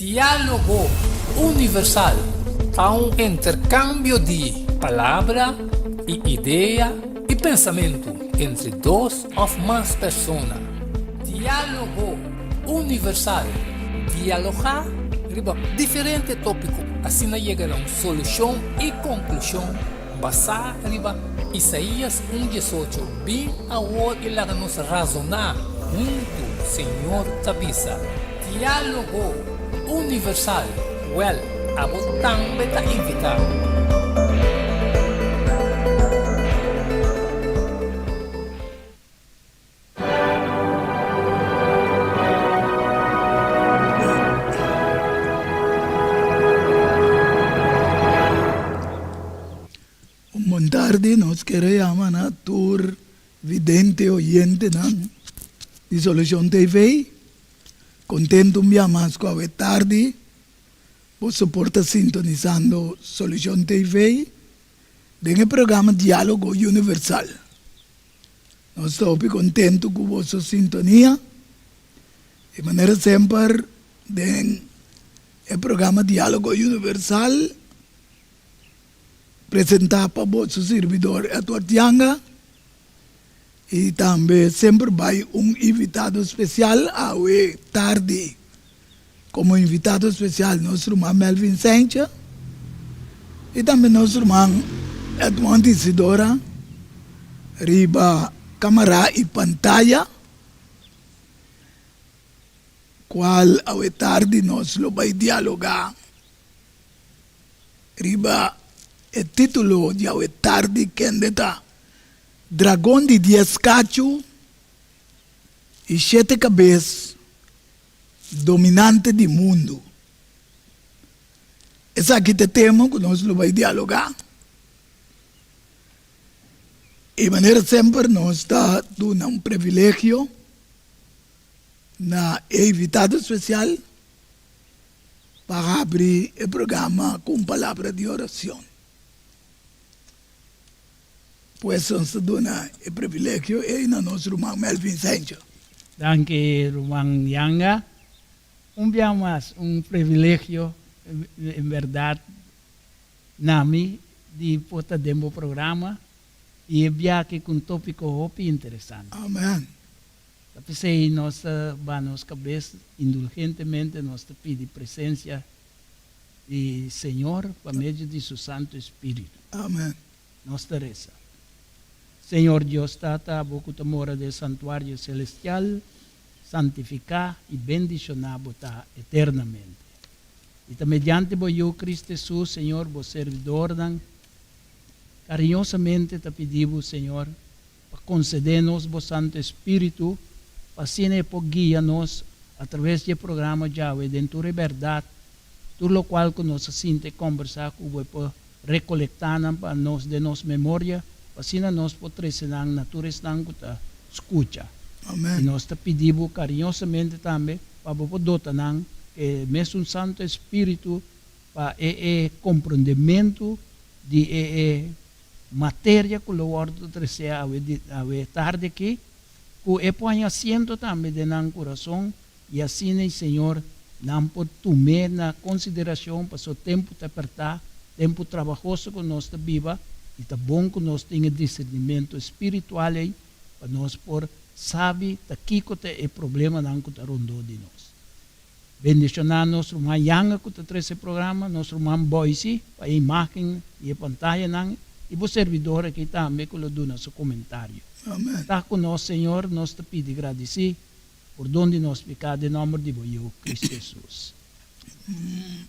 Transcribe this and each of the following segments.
Diálogo Universal ta un interkambio di palabra i idea i pensamentu entre dos òf mas persona. Diálogo Universal, dialogá riba diferente tópiko, asina yega na un solushon i konklushon basá riba Isaías un diesocho, Bin awor i laga nos razoná huntu, Señor ta bisa. Diálogo Universal, Wèl, abo tambe ta invitá. Un bon tardi, nos kere yama na tur vidente oyentenan di Solucion TV. Contento un bia mas cu awe tardi boso por ta sintonisando Solucion TV den e programa Dialogo Universal. Nos ta hopi contento cu boso sintonia y manera semper den e programa Dialogo Universal presenta pa boso sirbidor Edward Yanga y tambe semper bay un invitado special awe tardi. Como invitado special nos ruman Melvin Saintje y tambe nos ruman Edmond Isidora riba camara y pantaya cual awe tardi nos lo bay dialoga Riba e título di awe tardi kende ta Dragon di dies kachu i shete kabes, dominante di mundu. Esaki ta e tema ku nos lo bai dialogá. I manera semper nos ta duna un privilegio na e invitado spesial. Pa habri e programa ku un palabra di oracion. Pues nos ta duna e privilegio ei na nos ruman Melvin Sancho. Danki ruman Yanga. Un bia mas un privilegio en berdad na mi di por ta den bo programa y e biaha cu un topico hopi interesante. Amen. Ta p'esei nos ta baha nos kabes indulgentemente, nos ta pidi presensia di Señor pa medio di Su Santu Spiritu. Amen. Nos ta resa. Señor Dios Tata, Abo ku ta mora den santuario selestial, santifiká i bendishoná Bo ta eternamente. I ta mediante Bo Yu Cristo Hesus, Señor, Bo servidornan kariñosamente ta pidi Bo, Señor, pa concede nos bo Santo Espíritu pa asina e por guia nos a traves di e programa djawe den tur e berdad, tur locual cu nos a sinta e combersa cu bo e por recolecta nan pa nos den nos memoria pa asina nos por trece nan na tur esnan cu ta scucha. Amen. Y nos ta pidi bo cariñosamente tambe pa bo por dota nan cu e mesun Santo Espíritu pa e e comprendemento di e e Materia ku lo wòrdu tresé awe di awe tardi aki, ku e por haña asiento tambe den nan kurason, i asina i Señor nan por tum'é na konsiderashon, pasobra tempu ta apertá, tempu trabahoso ku nos ta biba, i ta bon ku nos tin e disernimentu espiritual ei pa nos por sabi ta kiko ta e problemanan ku ta rondó di nos. Bendiciona nos ruman Yanga cu ta trece e programa, nos ruman Boyce pa e imagen y e pantayanan y bo servidor aki tambe cu lo duna su comentario. Amen. Ta cu nos, Señor, nos ta pidi gradici pordon di nos pica den nomber di bo Yiu, Cristo Jesus.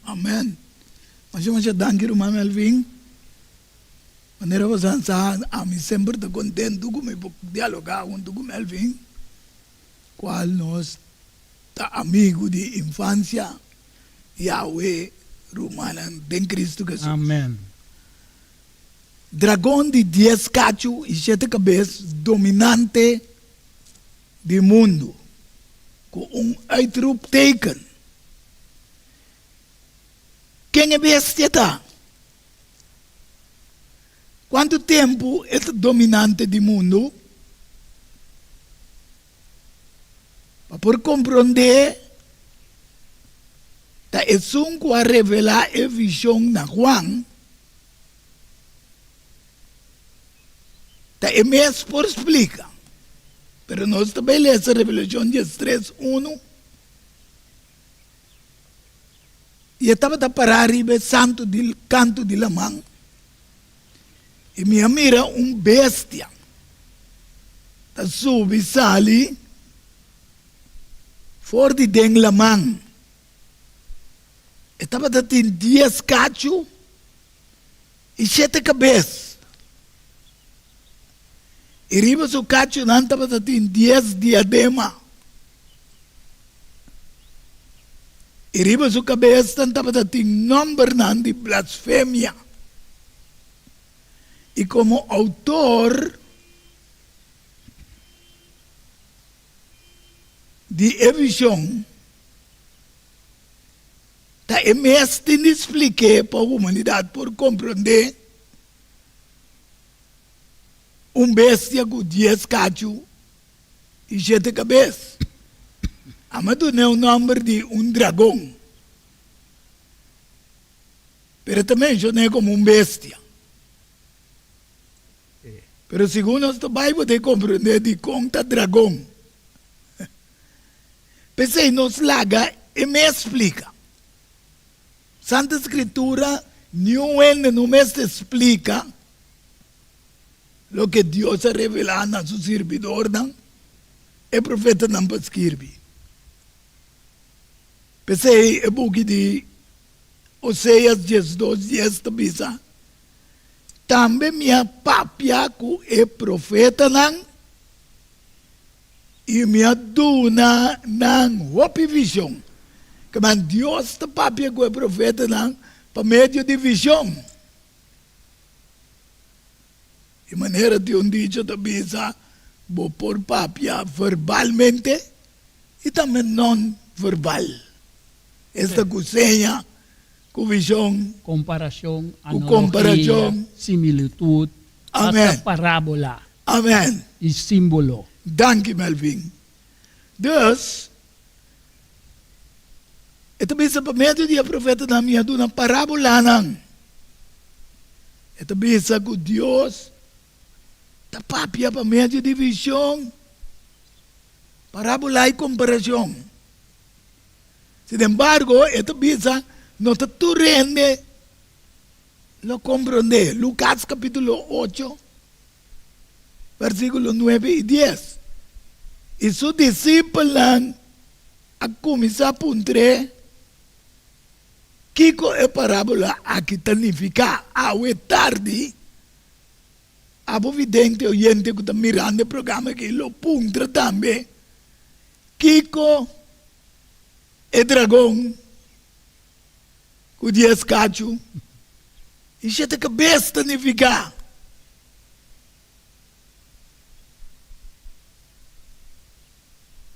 Amen. Masha masha danki ruman Melvin. Manera bo sa sa ami semper ta contento cu mi por dialoga hunto cu Melvin, cual nos Ta amigu di infansia, Yahweh, rumannan den Cristo Jesus. Amen. Dragon di dies kachu i shete kabes, dominante di mundu, ku un uitroepteken. Ken e bestia ta? Kuantu tempu e ta dominante di mundu? Pa por komprondé Ta esun ku a revelá e vishon na Juan, ta e mes por splika. Pero nos ta bai lesa Revelashon diestres unu, I e tabata pará riba e santu di kantu di laman, i mi a mira un bestia ta subi sali for di den laman. E tabata tin dies kachu i shete kabes, i riba su kachunan tabata tin dies diadema, i riba su kabesnan tabata tin nòmbernan di blasfemia. I komo outor di e vishon, Ta e mes tin di splik'é pa humanidat por komprondé un bestia ku dies kachu i shete kabes. Amo a dun'é un nòmber di un dragon, pero e ta menshon'é komo un bestia. Pero segun nos ta bai bo ta komprondé dikon ta dragon. P'esei nos laga e mes splika. Santa Skritura niun hende no mester splika loke Dios a revelá na su sirbidornan, e profetanan pa skirbi. P'esei e buki di Oseas diesdos dies ta bisa, Tambe mi a papia ku e profetanan I mi a duna nan hopi vishon. Keman Dios ta papia ku e profetanan pa medio di vishon. I manera tin un dicho ta bisa, bo por papia verbalmente i tambe non verbal. Esta ku seña, ku vishon, Komparashon, ku analogia, komparashon. similitut, Amen. hasta parábola. Amen. I símbolo. Danki Melvin. Dus, e ta bisa pa medio di e profetanan mi a duna parábolanan. E ta bisa ku Dios ta papia pa medio di vishon, parábola i komparashon. Sinembargo, e ta bisa no ta tur hende lo komprondé. Lukas kapítulo ocho. Versíkulo nuebe i dies, I su disipelnan a kuminsá puntr'é, Kiko e parábola aki ta nifiká? Awe tardi, abo vidente oyente ku ta mirando e programa aki lo puntra tambe, Kiko e dragon ku dies kachu i shete kabes ta nifiká?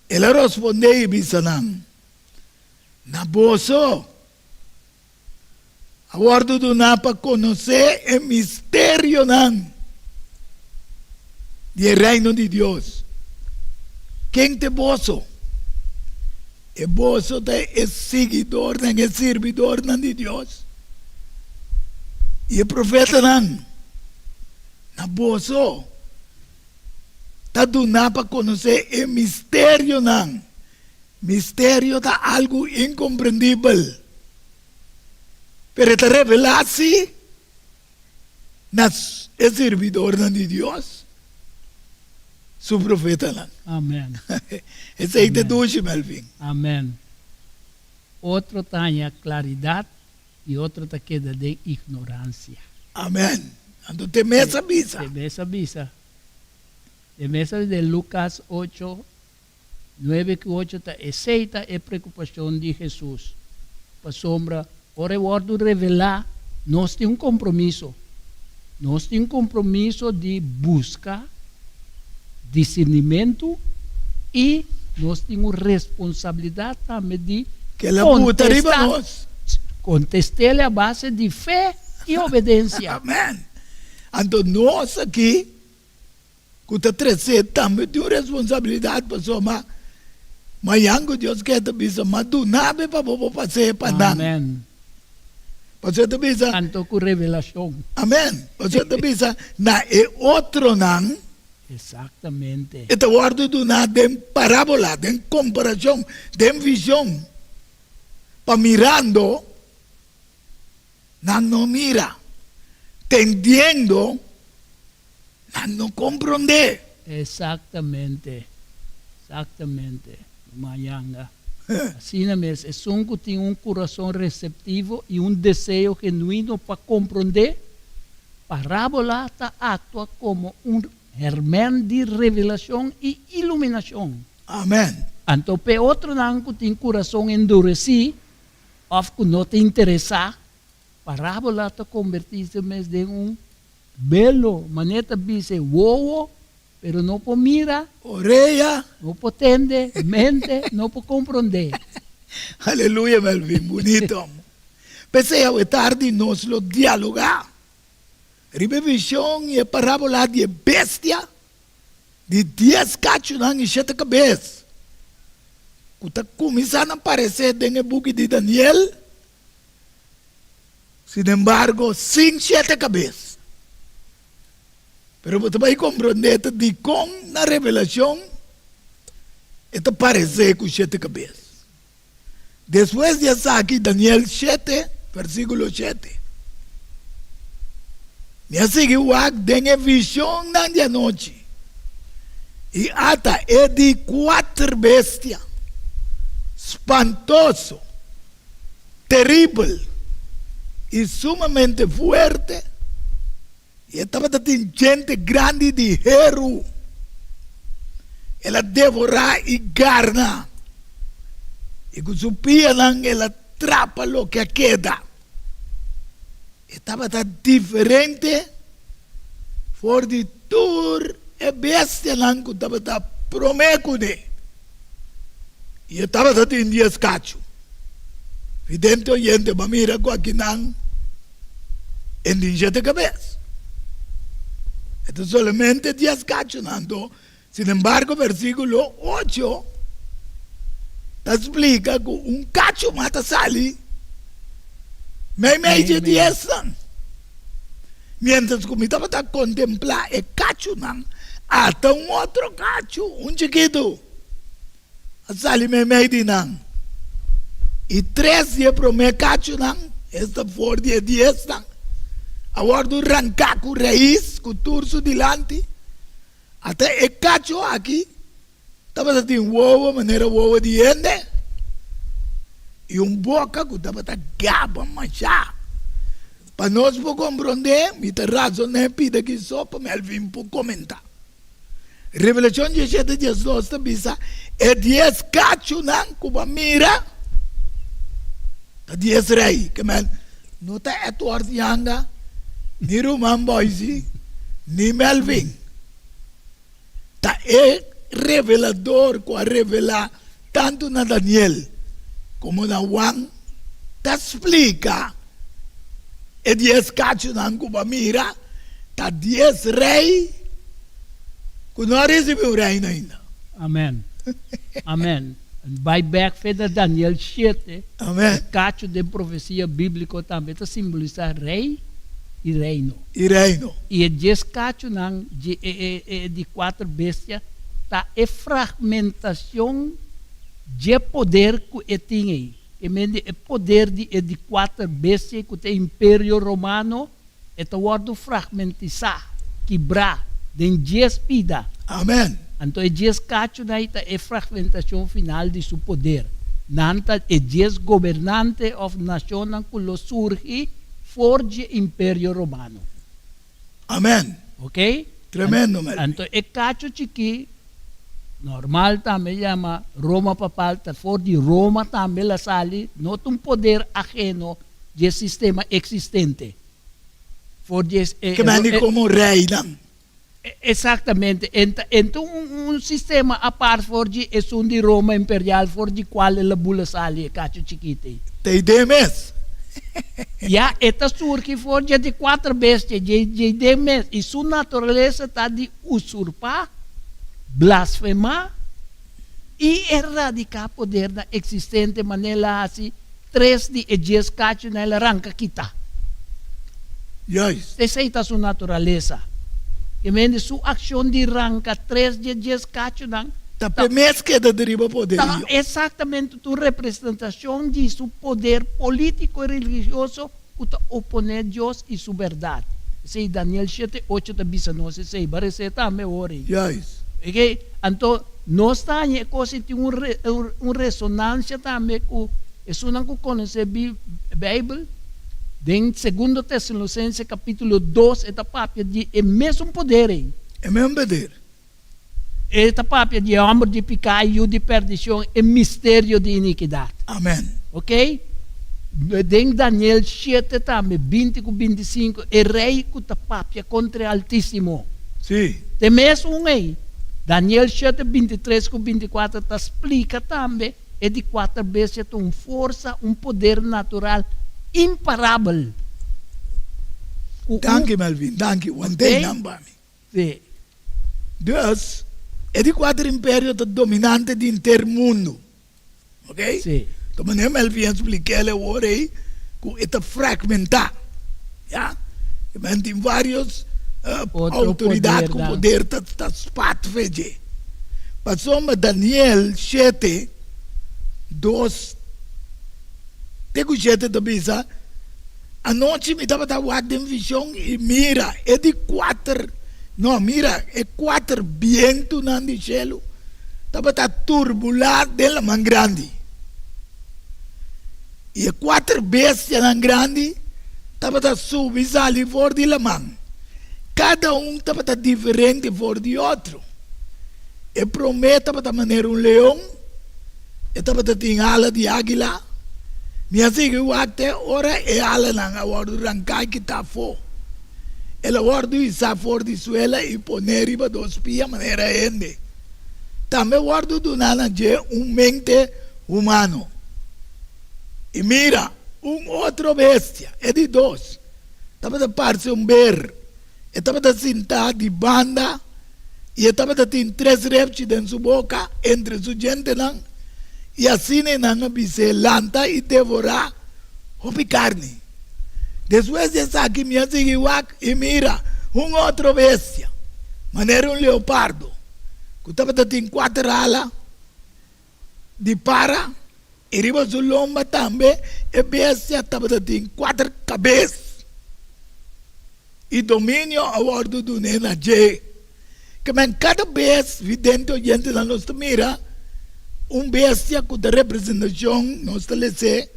El a rospondé i bisa nan, Na boso a wòrdu duná pa konosé e misterionan di e Reino di Dios. Ken ta e boso? E boso ta e siguidornan, e sirbidornan di Dios i e profetanan. Na boso ta duná pa konosé e misterionan. Misterio ta algu inkomprendibel, pero e ta revelá sí na e sirbidornan di Dios, su profetanan. Amen. Esei ta dushi, Melvin. Amen. Otro ta haña klaridat i otro ta keda den ignoransia. Amen. Anto te mes a bisa. Te mes a bisa. Te mes a bisa den Lukas ocho, nuebe ku ocho ta esei ta e preokupashon di Hesus. Pasobra ora e wòrdu revelá, nos tin un kompromiso. Nos tin un kompromiso di buska disirnimentu i nos tin un responsabilidat tambe di Kel a buta riba nos. Kontest'el a base di fe i obedensia. Amen. Anto nos aki ku ta tres'é tambe tin un responsabilidat pasobra. Mañan ku Dios ke ta bisa, M'a duna bo pa bo por pas'é pa nan. Amen. Pasobra e ta bisa. Anto ku revelashon. Amen. Pasobra e ta bisa na e otronan. Exactamente. E ta wòrdu duná den parábola, den komparashon, den vishon, pa mirando nan no mira, tendiendo nan no komprondé. Exactamente. Exactamente. Mayanga. Asina mes, esun ku tin un kurason reseptivo i un deseo genuino pa komprondé, parábola ta aktua komo un hèrmèn di revelashon i iluminashon. Amèn. Anto p'e otronan ku tin kurason enduresí òf ku no ta interesá, parábola ta kombertí su mes den un belo, manera ta bisa e wowo Pero no por mira. Orea. No por tende, mente no por comprende. Aleluya Melvin, bunito. P'esei awe tardi nos lo dialoga riba e vision i e parabola di e bestia di dies kachunan i shete kabes ku ta kuminsá na paresé den e buki di Daniel. Sinembargo, sin shete kabes. Pero bo ta bai komprondé ta dikon na Revelashon e ta paresé ku shete kabes. Despues di esaki, Daniel shete, versíkulo shete, Mi a sigui wak den e vishonnan di anochi, i ata e di kuater bestia spantoso, teribel i sumamente fuerte, I e tabata tin djente grandi di heru. El a devorá i garna, i ku su pianan el a trapa loke a keda. E tabata diferente for di tur e bestianan ku tabata promé kuné. I e tabata tin dies kachu. Vidente oyente bo a mira ku akinan e tin shete kabes. E ta solamente dies kachunan. Anto, sinembargo, versíkulo ocho ta splika ku un kachu mas ta sali meimei dje diesnan. Miéntras ku mi tabata kontemplá e kachunan, ata un otro kachu, un chikitu, a sali meimei di nan. I tres di e promé kachunan, esta for di e diesnan, a wòrdu ranká ku rais, ku tur su dilanti. Ata e kachu aki Tabata tin wowo manera wowo di hende i un boka ku tabata gaba mashá. Pa nos por komprondé, mi ta razoné pida ki so pa Melvin por komentá. Revelashon diesshete diesdos ta bisa, E dies kachunan ku bo a mira ta dies rei. Ke men, no ta Edward Yanga, ni Ruman Boysie, ni Melvin. Ta e Revelador ku a revelá tantu na Daniel komo na Juan ta splika e dies kachunan ku bo a mira ta dies rei ku no a risibí un reino ainda. Amen. Amen. Bai bek fe na Daniel shete. Amen. E kachu den profesia bíbliko tambe ta simbolisá rei i reino. I reino. I e dies kachunan dje e e di kuater bestia ta e fragmentacion dje poder ku e tin ei. E mende e poder di e di kuater bestia ku ta e Imperio Romano e ta wòrdu fragmentisá, kibrá, den dies pida. Amen. Anto e dies kachunan ei ta e fragmentacion final di su poder. Nan ta e dies gobernante òf nashonnan ku lo surgi for dje Imperio Romano. Amen. Ok? Tremendo, Melvin. Anto e kachu chikí, normal tambe yama Roma Papal, ta for di Roma tambe la sali, no ta un poder ajeno dje sistema eksistente. For dje e. Ke mende komo reinan. Exactamente. En ta un sistema apart for di esun di Roma imperial for di cual el a bula sali e cacho chikito ei. Ta idee mes. Ya, e ta surgi for dje di cuater bestia, dje dje idee mes. Y su naturalesa ta di usurpa, blasfema. I eradiká podernan eksistente manera el a hasi tres di e dies kachunan el a ranka kita. Juist. Esei ta su naturalesa. Ke mende su akshon di ranka tres di e dies kachunan Ta p'e mes keda di riba poderio. Ta eksaktamente un representashon di su poder polítiko i religioso ku ta oponé Dios i su bèrdat. Esei Daniel shete ocho ta bisa nos esei. Bo a resé tambe ora ei. Juist. Oke, anto nos ta haña e kos ei tin un un resonansia tambe ku esunnan ku konosé Beibel. Den Segundo Tesalonisense kapítulo dos e ta papia di e mesun poder ei. E mesun poder. E ta papia di e hòmber di piká, e yu di perdishon, e misterio di inikidat. Amen. Ok? Den Daniel shete tambe, 20 ku 25, e rei ku ta papia kontra e Altísimo. Sí. Te mesun ei, Daniel shete, 23 ku 24 ta splika tambe e di kuater bestia ta un forsa, un poder natural imparabel. Ku un. Danki Melvin, danki. Want'ei nan pa mi. Sí. Dus, e di kuater imperio ta dominante di henter mundu. Ok? Sí. Ta manera Melvin a spliká el awor ei ku e ta fragmentá. Ya? E men tin vários Otro outoridat ku podernan. poder ta ta spat fe dje. Pasobra Daniel shete, dos te ku shete ta bisa, Anochi mi tabata wak den vishon i mira, e di kuater, no, mira, e kuater bientunan di shelu tabata turbulá den laman grandi. I e kuater bestianan grandi tabata subi sali for di laman, kada un tabata diferente for di otro. E promé tabata manera un leon. E tabata tin ala di águila. Mi a sigui wak te ora e alanan a wòrdu ranká i kitá afó. El a wòrdu hisá for di suela i poné riba dos pia manera hende. Tambe wòrdu duná na dje un mente humano. I mira, un otro bestia, e di dos, tabata parse un ber. E tabata sintá di banda i e tabata tin tres repchi den su boka entre su djentenan, i asina e nan a bis'é, Lanta i devorá hopi karni. Despues di esaki mi a sigui wak i mira un otro bestia, manera un leopardo, ku tabata tin kuater ala di para, i riba su lomba tambe e bestia tabata tin kuater kabes. I dominio a wòrdu dun'é na dje. Ke men kada bes vidente oyentenan nos ta mira un bestia ku ta representashon, nos ta les'é,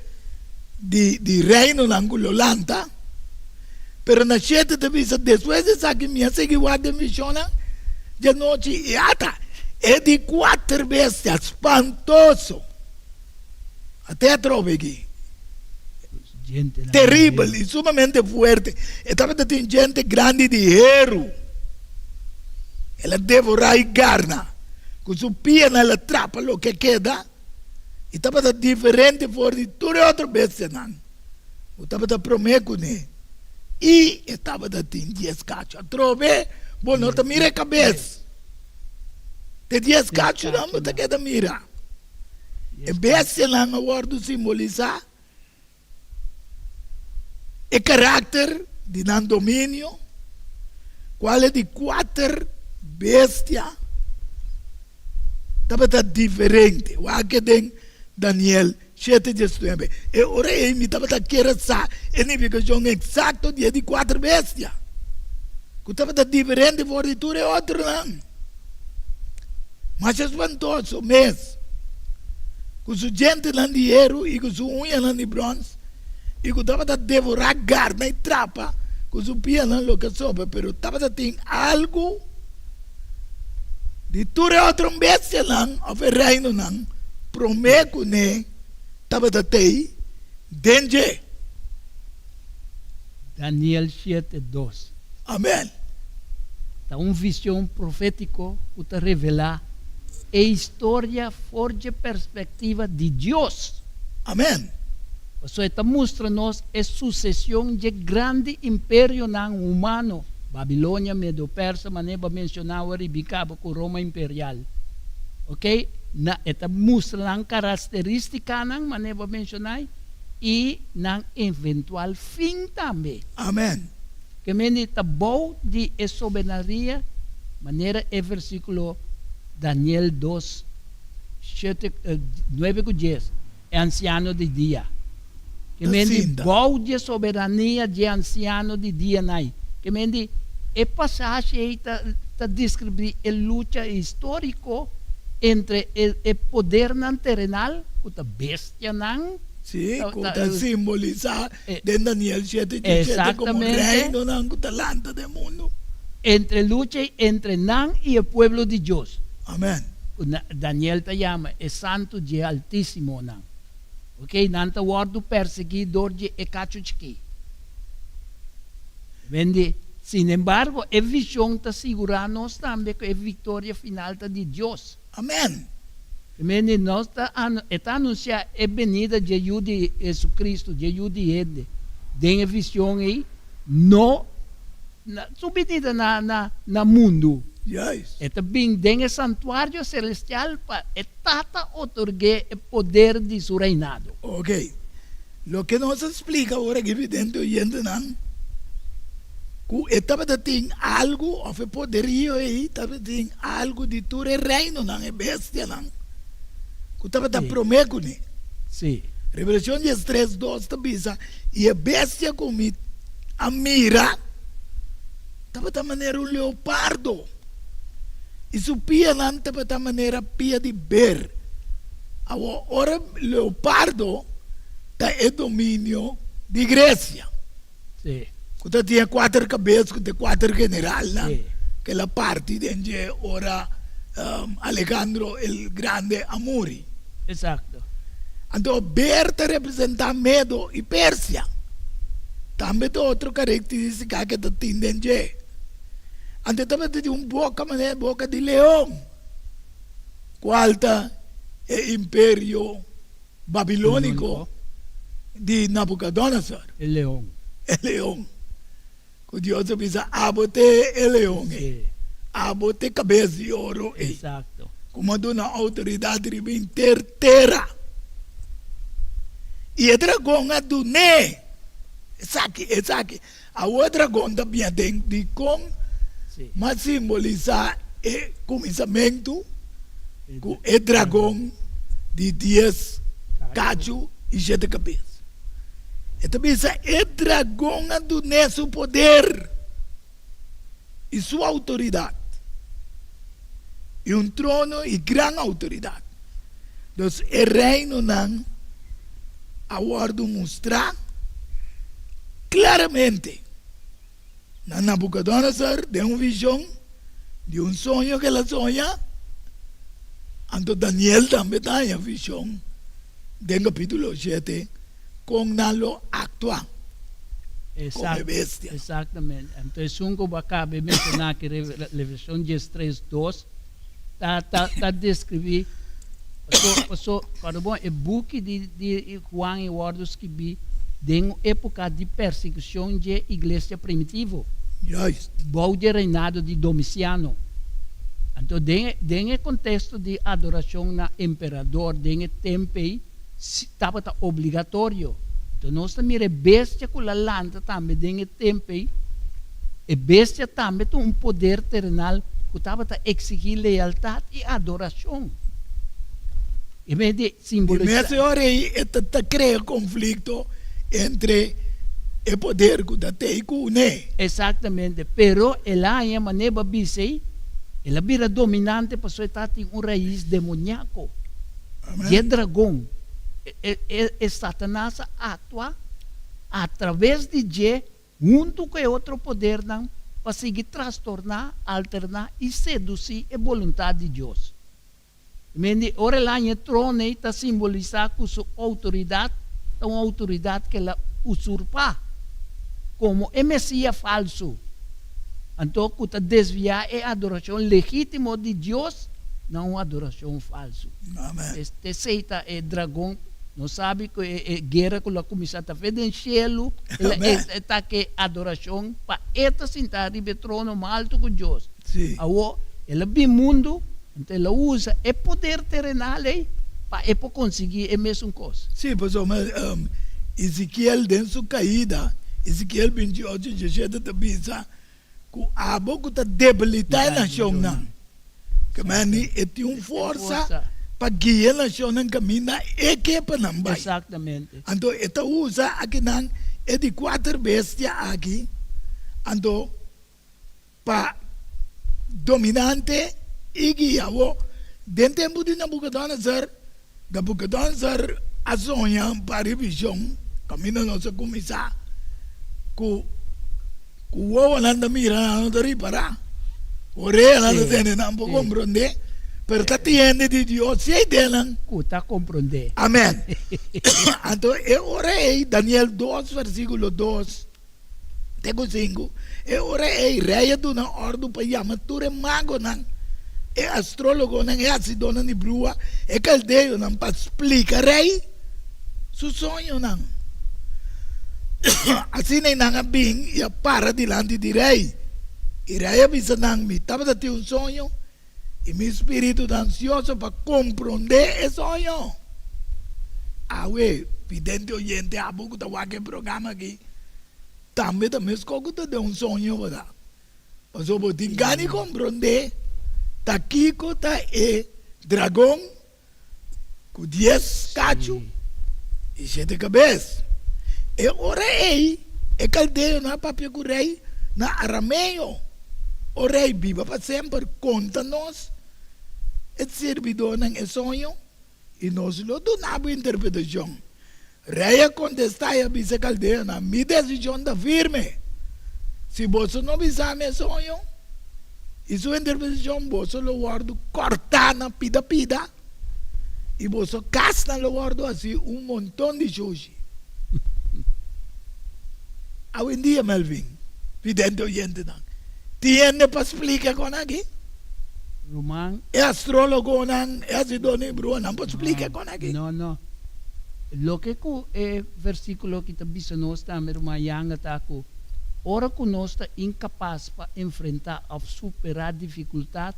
di di reinonan ku lo lanta. Pero na shete ta bisa, Despues di esaki mi a sigui wak den vishonnan djanochi i ata e di kuater bestia spantoso. Ate atrobe aki. Teribel i sumamente fuerte. E tabata tin djente grandi di heru. El a devorá i garna. Ku su pianan el a trapa loke a keda i tabata diferente for di tur e otro bestianan ku tabata promé kuné. I e tabata tin dies kachu. Atrobe bo no ta mira e kabes. Te dies kachunan bo ta keda mira. E bestianan a wòrdu simbolisá e karakter di nan dominio, kual e di kuater bestia tabata diferente. Wak den Daniel shete diesnuebe. E ora ei mi tabata kier sa e nifikashon eksakto di e di kuater bestia, ku tabata diferente for di tur e otronan. Masha spantoso mes, ku su djentenan di heru i ku su uñanan di bròns, i ku tabata devorá garna i trapa ku su pianan loke a sobra, pero tabata tin algu di tur e otro bestianan òf e reinonan promé kuné tabata tei den dje. Daniel shete dos. Amen. Ta un vision profétiko ku ta revelá e historia for dje perspektiva di Dios. Amen. Pasobra e ta mustra nos e susesion dje grandi imperionan humano, Babilonia, Medo-Persa, manera bo a menshoná awor riba i kaba ku Roma imperial. Oke? Na e ta mustra nan karakteristikanan, manera bo a menshoná, i nan eventual fin tambe. Amen. Ke mende ta bou di e soberania, manera e versíkulo Daniel dos, shete, nuebe ku dies, e ansiano di dia. Ke Ta mende sinta. bou di e soberania di e ansiano di dianan ei. Ke mende e pasashi ei ta ta deskribí e lucha históriko entre e e podernan terenal, ku ta bestianan, Sí, ta ku ta ta simbolisá den Daniel shete dishete komo Exactamente. reinonan ku ta lanta den mundu. Entre lucha ei entre nan i e pueblo di Dios. Amèn. Ku Daniel ta yama e santu dje Altísimonan. Ok, nan ta wòrdu persiguí dor dje e kachu chikí. Wende, sinembargo, e vishon ta sigurá nos tambe ku e viktoria final ta di Dios. Amèn! Wende, nos ta e ta anunsiá e benida dje Yu di Hesukristu, dje Yu di hende. Den e vishon ei, no na su binida na na na mundu. Juist. E ta bin den e santuario selestial pa e Tata otorg'é e poder di su reinado. Ok. Loke nos a splika ora aki vidente oyentenan, ku e tabata tin algu òf e poderio ei tabata tin algu di tur e reinonan, e bestianan ku tabata Sí. promé kuné. Sí. Revelashon diestres dos ta bisa, I e bestia ku mi a mira tabata manera un leopardo, i su pianan tabata manera pia di ber. Awor, ora leopardo ta e dominio di Grecia, Sí. ku ta tin e kuater kabes ku ta e kuater generalnan Sí. ku el a parti den dje ora Alejandro el Grande a muri. Exacto. Anto ber ta representá Medo i Persia. Tambe ta otro karakterístika ku e ta tin den dje. Anto e tabata tin un boka manera e boka di leon, kual ta e imperio babilóniko di Nabukodonosor. E leon. E leon. Ku Dios a bisa, Abo te e leon ei. Abo te kabes di oro ei. Exacto. Ku mi a duna outoridat riba henter tera. I e dragon a dun'é esaki, esaki. Awor e dragon ta bia den dikon m'a simbolisá e kuminsamentu ku e dragon di dies kachu i shete kabes. E ta bisa e dragon a dun'é su poder i su outoridat, i un trono i gran outoridat. Dus e reinonan a wòrdu mustrá klaramente na Nabukodonosor den un vishon di un soño ku el a soña. Anto Daniel tambe ta haña vishon den kapítulo shete kon nan lo aktua komo e bestia. Exactamente. Anto esun ku bo a kaba e menshoná aki, Revelashon diestres dos, ta ta ta deskribí paso paso kòrda bon e buki di di Juan e wòrdu skibí den un époka di persekushon dje iglesia primitivo Juist. bou dje reinado di Domiciano. Anto den den e konteksto di adorashon na emperador den e tempei si tabata obligatorio. Anto nos ta mira e bestia ku la lanta tambe den e tempei. E bestia tambe ta un poder terenal ku tabata eksigí lealtat i adorashon. E mester Di simbolisá. mes ora ei e ta ta krea konflikto entre e poder ku ta tei ku ne. Eksaktamente. Pero el a haña manera pa bisa ei, el a bira dominante pasobra e tabatin un rais demoniako. Dje Amen. dragon, e e e Satanas a aktua atraves di dje huntu ku e otro podernan pa sigui trastorná, alterná i sedusí e boluntat di Dios. Mende, ora el haña e trono ei ta simbolisá ku su outoridat ta un outoridat ku el a usurpá komo e Mesías falsu, anto ku ta desviá e adorashon legítimo di Dios na un adorashon falsu. Amen. Esei ta e dragon. Nos sabi ku e e guera ku lo a kuminsá ta fe den shelu, el a Amen. e ta ke adorashon pa e ta sintá riba e trono mas altu ku Dios. Sí. Awor, el a bin mundu. Anto el a usa e poder terenal ei pa e por konsiguí e mesun kos. Sí, pasobra Ezekiel den su kaida, Ezekiel 28, 17 ta bisa ku abo ku ta debilitá e nashonnan, ke mende e tin un forsa pa guia e nashonnan kaminda e ke pa nan bai. Anto e ta usa akinan e di kuater bestia aki, anto pa dominante i guia bo. Den tempu di Nabucodonosor, Nabucodonosor a soña un par di vision kaminda nos a kuminsá ku ku wowonan ta mira nan no ta ripará, oreanan ta tende nan por komprondé, pero ta tende di Dios si ei den. Ku ta komprondé. Amèn. Anto e ora ei, Daniel dos versíkulo dos. Te ku sinku, e ora ei rei a duna òrdu pa yama tur e magonan, e astrólogonan, e hasidónan di brua, e kaldeonan pa splika rei su soñonan. Asina ei nan a bin i a para dilanti di rei. I rei a bisa nan, Mi tabata tin un soño, i mi spiritu ta ansioso pa komprondé e soño. Awe, vidente oyente, abo ku ta wak e programa aki, tambe ta meskos ku ta den un soño bo ta. Pasobra bo tin gana di komprondé ta kiko ta e dragon ku dies kachu i shete kabes. E ora ei e kaldeonan a papia ku rei na arameo, O rei, biba pa semper, konta nos e sirbidónan e soño i nos lo duna bo interpretashon. Rei a kontestá i a bisa e kaldeonan, Mi desishon ta firme. Si boso no bisa mi e soño i su interpretashon, boso lo wòrdu kòrtá na pida pida i boso kasnan lo wòrdu hasí un monton di shushi. Awendia, Melvin, vidente oyentenan, tin hende pa splika kon aki? Ruman. E astrólogonan, e hasidónan di bruhanan por splika kon aki? No, no. Loke ku e versíkulo aki ta bisa nos tambe, ruman Yanga, ta ku ora ku nos ta inkapas pa enfrentá òf superá difikultat,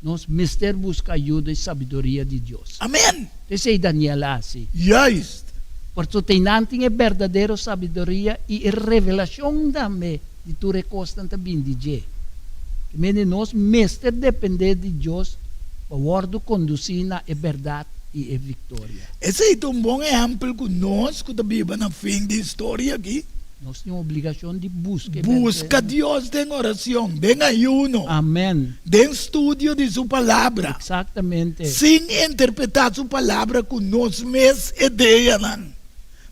nos mester buska ayuda i sabiduria di Dios. Amèn! P'esei Daniel a hasi. Juist! Pasobra teinan tin e berdadero sabiduria i e revelashon tambe di tur e kosnan ta bin di dje. Ke mende nos mester dependé di Dios pa wòrdu kondusí na e bèrdat i e viktoria. Esei ta un bon ehèmpel ku nos ku ta biba na fin di historia akí. Nos tin obligashon di buska e bèrdat. Buska Dios den orashon, den ayuno. Amèn. Den studio di su Palabra. Eksaktamente. Sin interpretá su Palabra ku nos mes ideanan.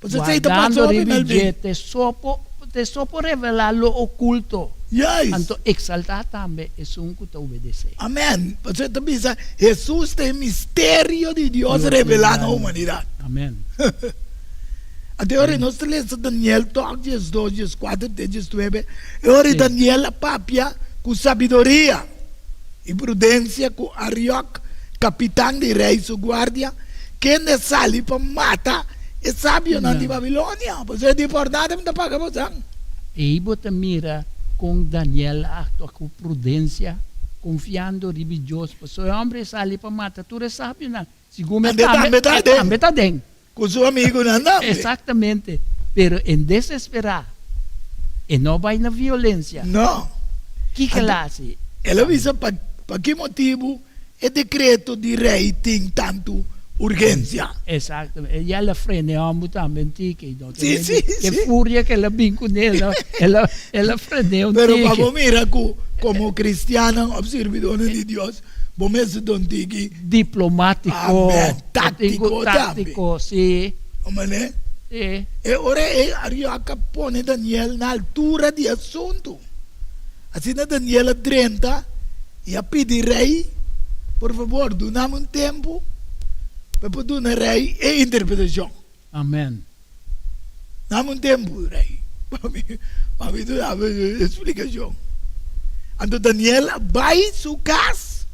Pasobra esei ta pasa Wardando hopi, riba Melvin. dje te so por te so por revelá lo okulto. Juist. Anto eksaltá tambe esun ku ta obedesé. Amèn. Pasobra e ta bisa, Hesus ta e misterio di Dios revelá na humanidat. Amèn. Anto e ora nos ta lesa Daniel tòg diesdos, dieskuater te diesnuebe, e ora Daniel a papia ku sabiduria i prudensia ku Ariok, kapitan di rei su guardia, kende a sali pa mata e sabionan di Babilonia. Pasobra e di, Por nada mi ta paga bosan. Ei bo ta mira kon Daniel a aktua ku prudensia, konfiando riba Dios, pasobra e hòmber ei sali pa mata tur e sabionan. Segun e tambe ta den. Ku su amigunan tambe. Exactamente. Pero en desesperá, e no bai na violencia. No. Kiko el a hasi? El a bisa pa pa ki motibu e dekreto di rei tin tantu urgensia. Exactamente. E ya el a frena e hòmber tambe un tiki. No Sí, sí, Ke sí. furia ke el a bin kuné, el a, el a, el a fren'é un Pero pa tiki. bo mira ku komo kristiannan òf sirbidónan di Dios, Bo mester don tiki. Diplomátiko. Amen. Táktiko tambe. Táktiko, sí. Omané? Sí. E ora ei Arioc a pone Daniel na altura di e asuntu. Asina Daniel a drenta i a pidi rei, Por fabor, duna mi un tempu pa e por duna rei e interpretashon. Amen. Dame un tempu, rei, pa mi, pa mi duna bo e splikashon. Anto Daniel a bai su kas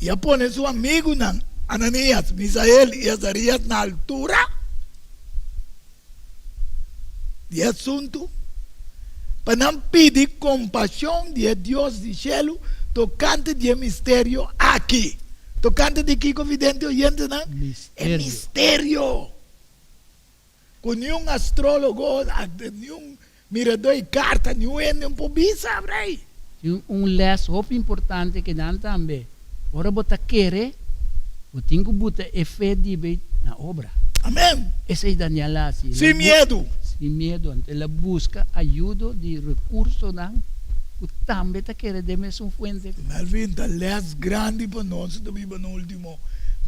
i a pone su amigunan Ananias, Misael i Azarias na altura di e asuntu pa nan pidi kompashon di e Dios di shelu tokante di e misterio aki. aki. Tokante di kiko, vidente oyentenan? E Misterio. Misterio. Ku niun astrólogo, niun miradó di karta, niun hende no por bisa, rei. Tin un lès hopi importante ku nan tambe. Ora bo ta kere, bo tin ku buta e fe di bo na obra. Amèn. Esei Daniel a hasi. Sin miedu. Sin miedu. Anto el a buska ayudo di rekursonan ku tambe ta kere den mesun fuente. Melvin, ta lès grandi pa nos ku ta biba na último.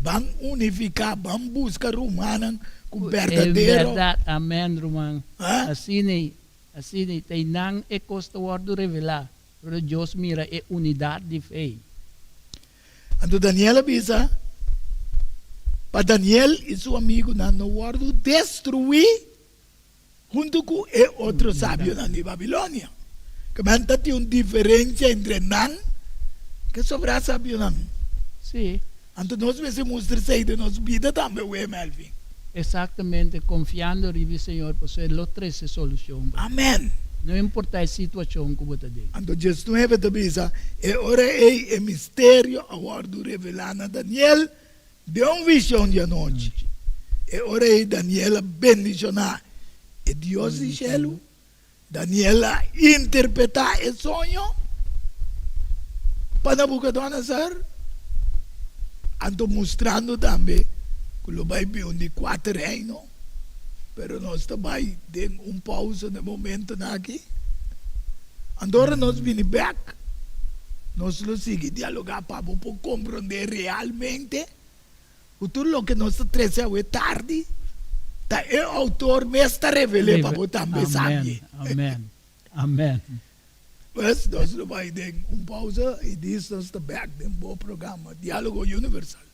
Ban unifiká, ban buska rumannan ku berdadero. E bèrdat, amèn ruman. Ha? Asina, asina, ta einan e kos ta wòrdu revelá, ora Dios mira e unidat di fe. Anto Daniel a bisa, Pa Daniel i su amigunan no wòrdu destruí huntu ku e otro sabionan di Babilonia. Kimen ta tin un diferensia entre nan ku e sobrá sabionan. Sí. Anto nos mester mustra esei den nos bida tambe, wee Melvin. Exactamente, confiando riba e Señor pasobra e lo trece solucion pa bo. Amen. No importa e situacion cu bo ta den. Anto diesnuebe ta bisa, E ora ei e misterio a wòrdu revelá na Daniel den un vision di anochi. E ora ei Daniel a bendishoná e Dios di shelu. Daniel a interpretá e soño pa Nabucodonosor, anto mustrando tambe ku lo bai bin un di kuater reino. Pero nos ta bai den un pausa na e momentonan aki. Anto ora nos bini bek, nos lo sigui dialogá pa bo por komprondé realmente Ku tur loke nos ta trese awe tardi, ta e outor mes ta revel'é pa bo tambe sabi. Amen, amen, amen. Pues, nos lo bai den un pausa i dis nos ta bek den bo programa Diálogo Universal.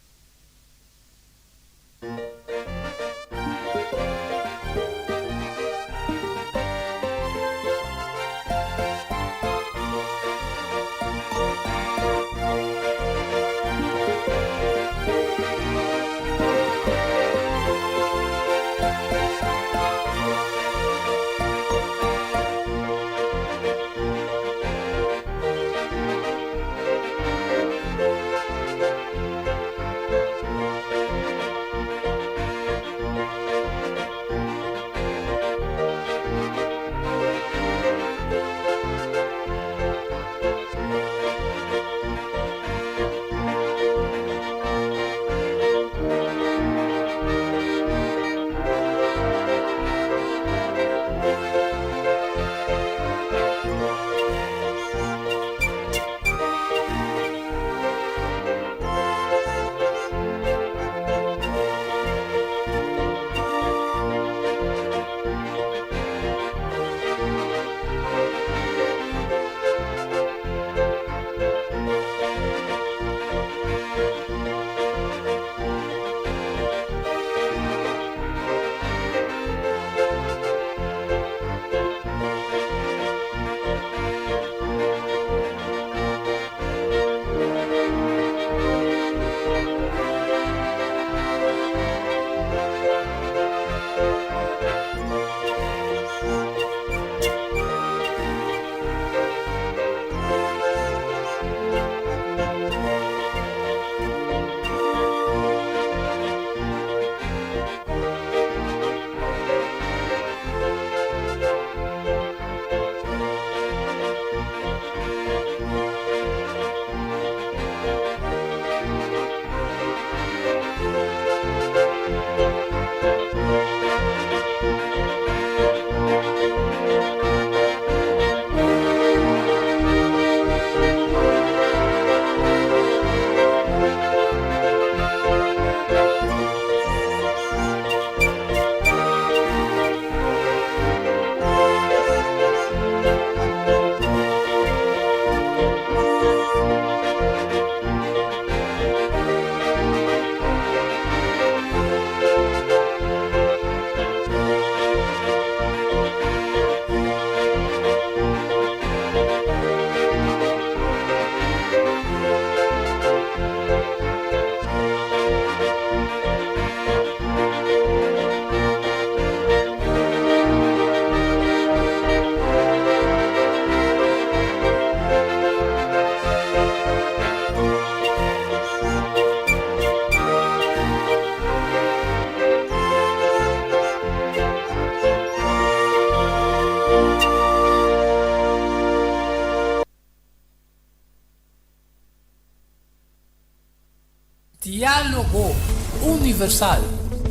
Diálogo Universal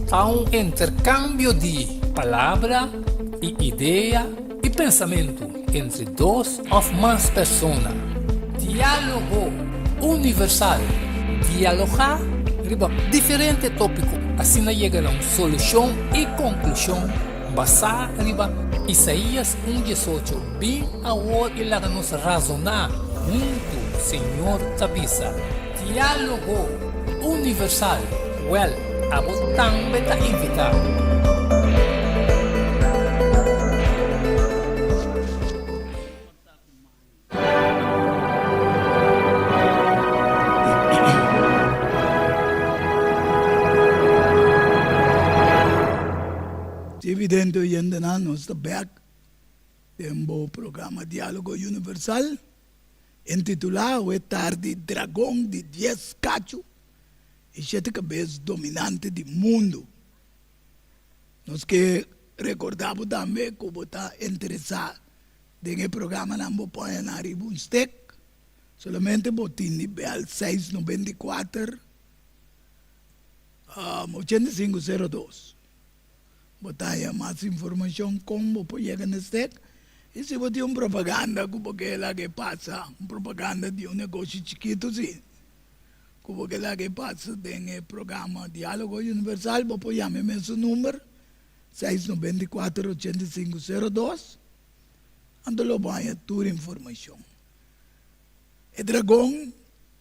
ta un interkambio di palabra i idea i pensamentu entre dos òf mas persona. Diálogo Universal, dialogá riba diferente tópiko asina yega na un solushon i konklushon basá riba Isaías un diesocho, Bin awor i laga nos razoná huntu, Señor ta bisa. Diálogo Universal, Wèl, abo tambe ta invitá. Si evidente oyentenan nos ta bek den bo programa Diálogo Universal. Intitulá Awe Tardi Dragon di Dies Kachu i Shete Kabes Dominante di Mundu. Nos ke rekordá bo tambe ku bo ta interesá den e programanan bo pone nan riba un stek. Solamente bo tin di bèl seis 94 85 02. Bo ta haña mas informashon kon bo por yega na stek i si bo tin un propaganda ku bo ke laga e pasa, un propaganda di un negoshi chikitu si, ku bo ke laga e pasa den e programa Diálogo Universal bo por yama e mesun number, seis 94 85 02, anto lo bo haña tur informashon. E dragon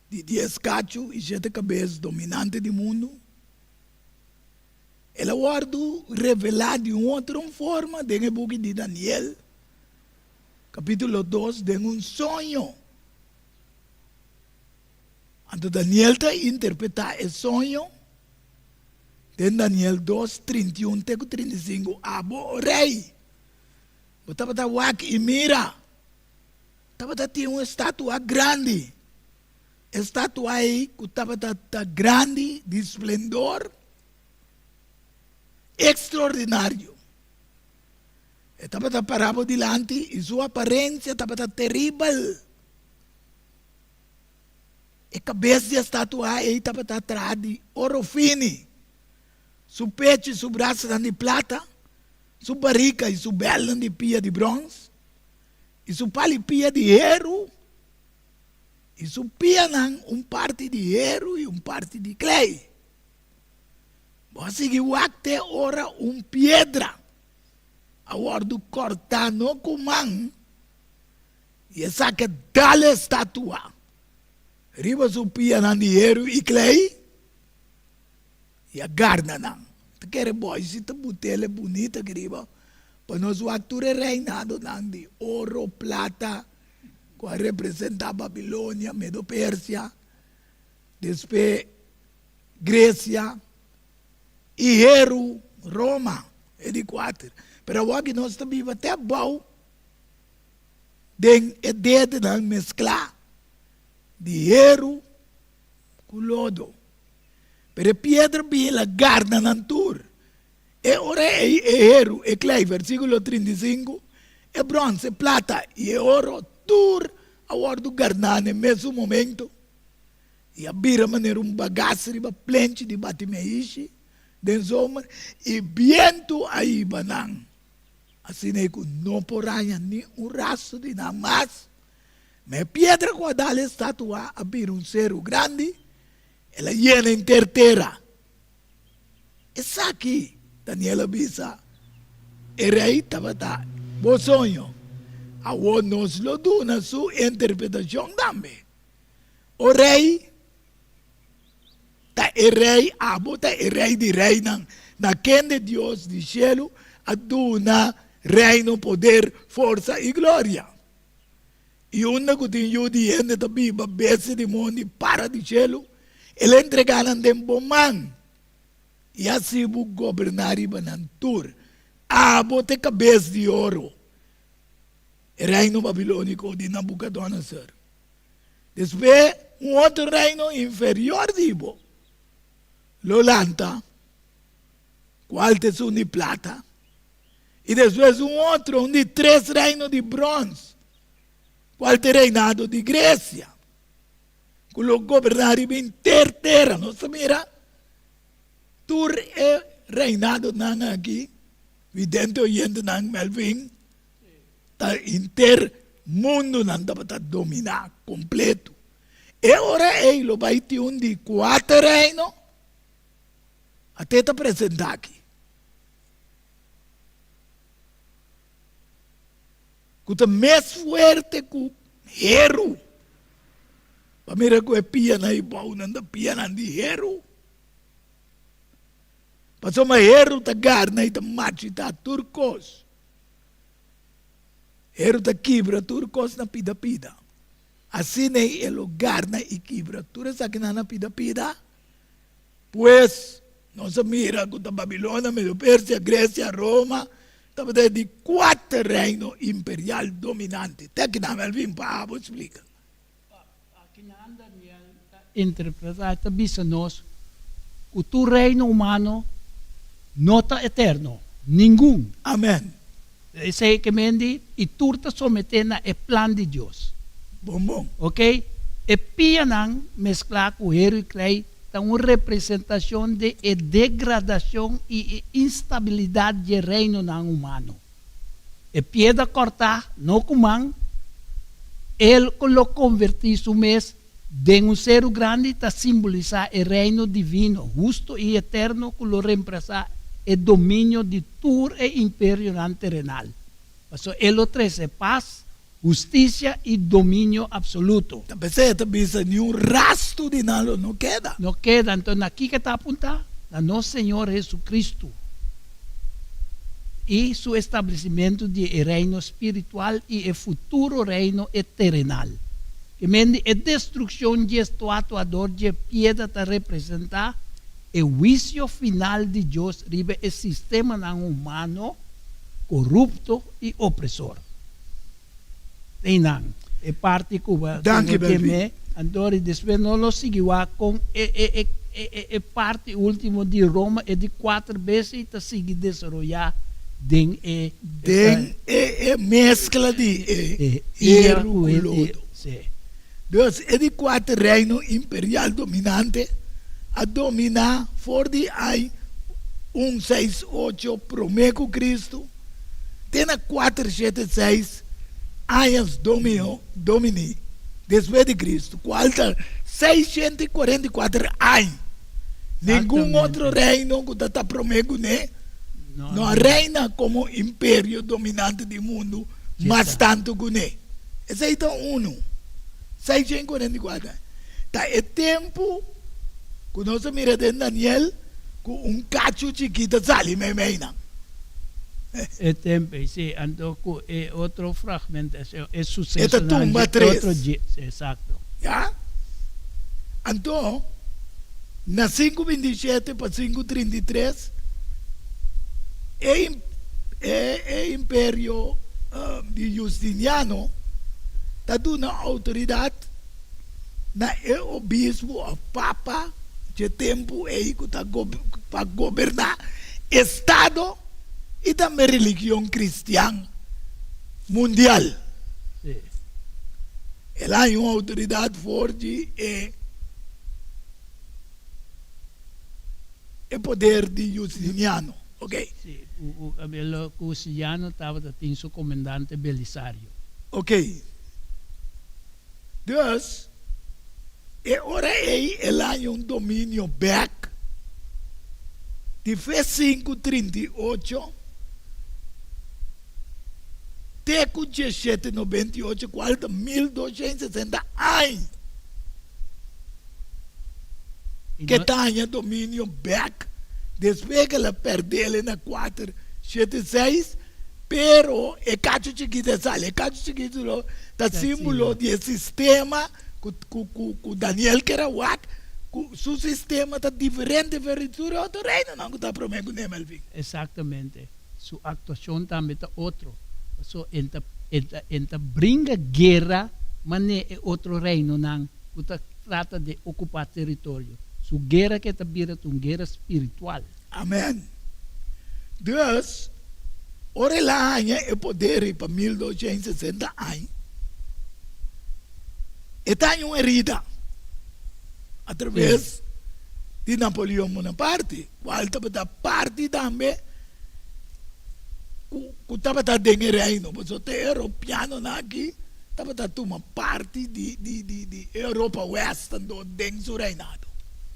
di dies kachu i shete kabes dominante di mundu. El a wòrdu revelá di un otro forma den e buki di Daniel, kapítulo dos, den un soño. Anto Daniel ta interpretá e soño den Daniel dos, 31 te ku 35, Abo, o rei, bo tabata wak i mira, tabata tin un estatua grandi. E statua ei ku tabata ta grandi di splendor ekstraordinario. E tabata pará bo dilanti i su aparensia tabata teribel. E kabes di e statua ei tabata traha di oro fini, su pechu i su brasanan di plata, su barika i su bèlnan di pia di bròns, i su pal i pia di heru. I su pianan un parti di heru i un parti di klei. Bo a sigui wak te ora un piedra a wòrdu kòrtá no ku man, i esaki a dal e statua riba su pianan di heru i klei i a garna nan. Ta kere bòi si ta but'el e bunita aki riba pa nos wak tur e reinadonan di oro, plata, ku a representá Babilonia, Medo-Persia, despues Gresia i heru Roma, e di kuater. Pero awor aki nos ta biba te abou den e dedenan mesklá di heru ku lodo. Pero e piedra bin el a garna nan tur. E ora ei e heru, e klei, versíkulo 35, e bròns, e plata i e oro tur a wòrdu garná na e mesun momento i a bira manera un bagas riba plenchi di bati meishi den zomer, i bientu a hiba nan asina ei ku no por haña ni un rastro di nan mas. Ma e piedra ku a dal e statua a bira un seru grandi, el a yena henter tera. Esaki, Daniel a bisa, e rei tabata bo soño. Awor nos lo duna su interpretashon tambe. O rei, ta e rei, abo ta e rei di reinan, na kende Dios di shelu a duna reino, poder, forsa i gloria. I unda ku tin yu di hende ta biba, bestia di mondi para di shelu, el a entregá nan den bo man, i hasi bo goberná riba nan tur. Abo ta e kabes di oro, e reino babilóniko di Nabukodonosor. Despues, un otro reino inferior di bo lo lanta, kual ta esun di plata, i despues un otro, un di tres reino di brons, kual ta e reinado di Gresia. ku lo goberná riba henter tera. Nos ta mira tur e reinadonan aki, vidente oyentenan, Melvin, ta henter mundu nan tabata dominá kompletu. E ora ei lo bai tin un di kuater reino, ate ta presentá aki. Ku ta mes fuerte ku heru. Pa mira ku e pianan ei bou nan ta pianan di heru. Pasobra heru ta garna i ta machitá tur kos. Heru ta kibra tur kos na pida pida. Asina ei e lo garna i kibra tur esakinan na pida pida. Pues, nos a mira ku ta Babilonia, Medo-Persia, Gresia, Roma tabata e di kuater reino imperial dominante. Te akinan Melvin pa abo splika. Akinan Daniel ta interpretá i ta bisa nos ku tur reino humano no ta eterno, ningun. Amen. Esei ke men di, i tur ta someté na e plan di Dios. Bon bon. Ok, e pianan mesklá ku heru i klei ta un representashon di e degradashon i e instabilidat dje reinonan humano. E piedra kòrtá, no ku man, el ku lo konvertí su mes den un seru grandi ta simbolisá e Reino divino, hustu i eterno ku lo remplasá e dominio di tur e imperionan terenal. Pasobra e lo trese pas, hustisia i dominio apsoluto. Ta p'esei e ta bisa, Niun rastu di nan lo no keda. No keda. Anto na kiko e ta apuntá? Na nos Señor Hesu-Kristu i su establesimentu di e Reino spiritual i e futuro Reino e terenal. Ke men di e destrukshon dje stuatua dor dje piedra ta representá e huisio final di Dios riba e sistemanan humano korupto i opresor. Einan, e parti ku bo Danki, ke Belvin. me, anto ri despues nos lo sigui wak kon e e e e e parti ultimo di Roma e di kuater bes ei ta sigui desaroyá den e Den e e meskla di e heru ku lodo. Dus e di kuater reino imperial dominante a dominá for di ai un seis ocho promé ku Kristu te na kuater shete seis añas domino domini despues di Kristu, kual ta 644 añ. Ningun otro reino ku ta ta promé kuné no a reina komo imperio dominante di mundu mas tantu kuné. Esei ta unu. 644 aña. Ta e tempu ku nos a mira den Daniel ku un kachu chikí ta sali meimei nan. E tempu ei, sí. Anto ku e otro fragmentacion, e E ta sucesonan tumba dje tres. otro dje, exacto. Ya. Anto, na 5:27 pa 5:33, e e e imperio di Justiniano ta duna autoridad na e obispo of papa dje tempu ei ku ta pa goberná estado i tambe religion kristian mundial. El a haña un outoridat for di e e poder di Justiniano. Ok. Sí, ku Justiniano tabata tin su komandante Belisario. Ok. Dus, e ora ei el a haña un dominio bèk di fe 538 te ku 1798, kual ta 1260 aña ke ta haña dominio bèk despues ke el a pèrdel na 476. Pero e kachu chikitu a sali. E kachu chikitu lo ta símbolo di e sistema ku ku ku ku Daniel ker a wak, ku su sistema ta diferente for di tur e otro reinonan ku ta promé ku ne, Melvin. Exactamente. Su actuacion tambe ta otro. Paso el ta el ta el ta bringa guera mane e otro reinonan ku ta trata di ocupa teritorio. Su guera ke ta bira ta un guera spiritual. Amen. Dus, ora el a haña e poder ei pa 1260 aña, e ta haña un herida. A traves di Napoleon Bonaparte, cual tabata parti tambe cu cu tabata den e reino, pasobra te Europeanonan aki tabata tuma parti di di di di Europa West anto den su reinado.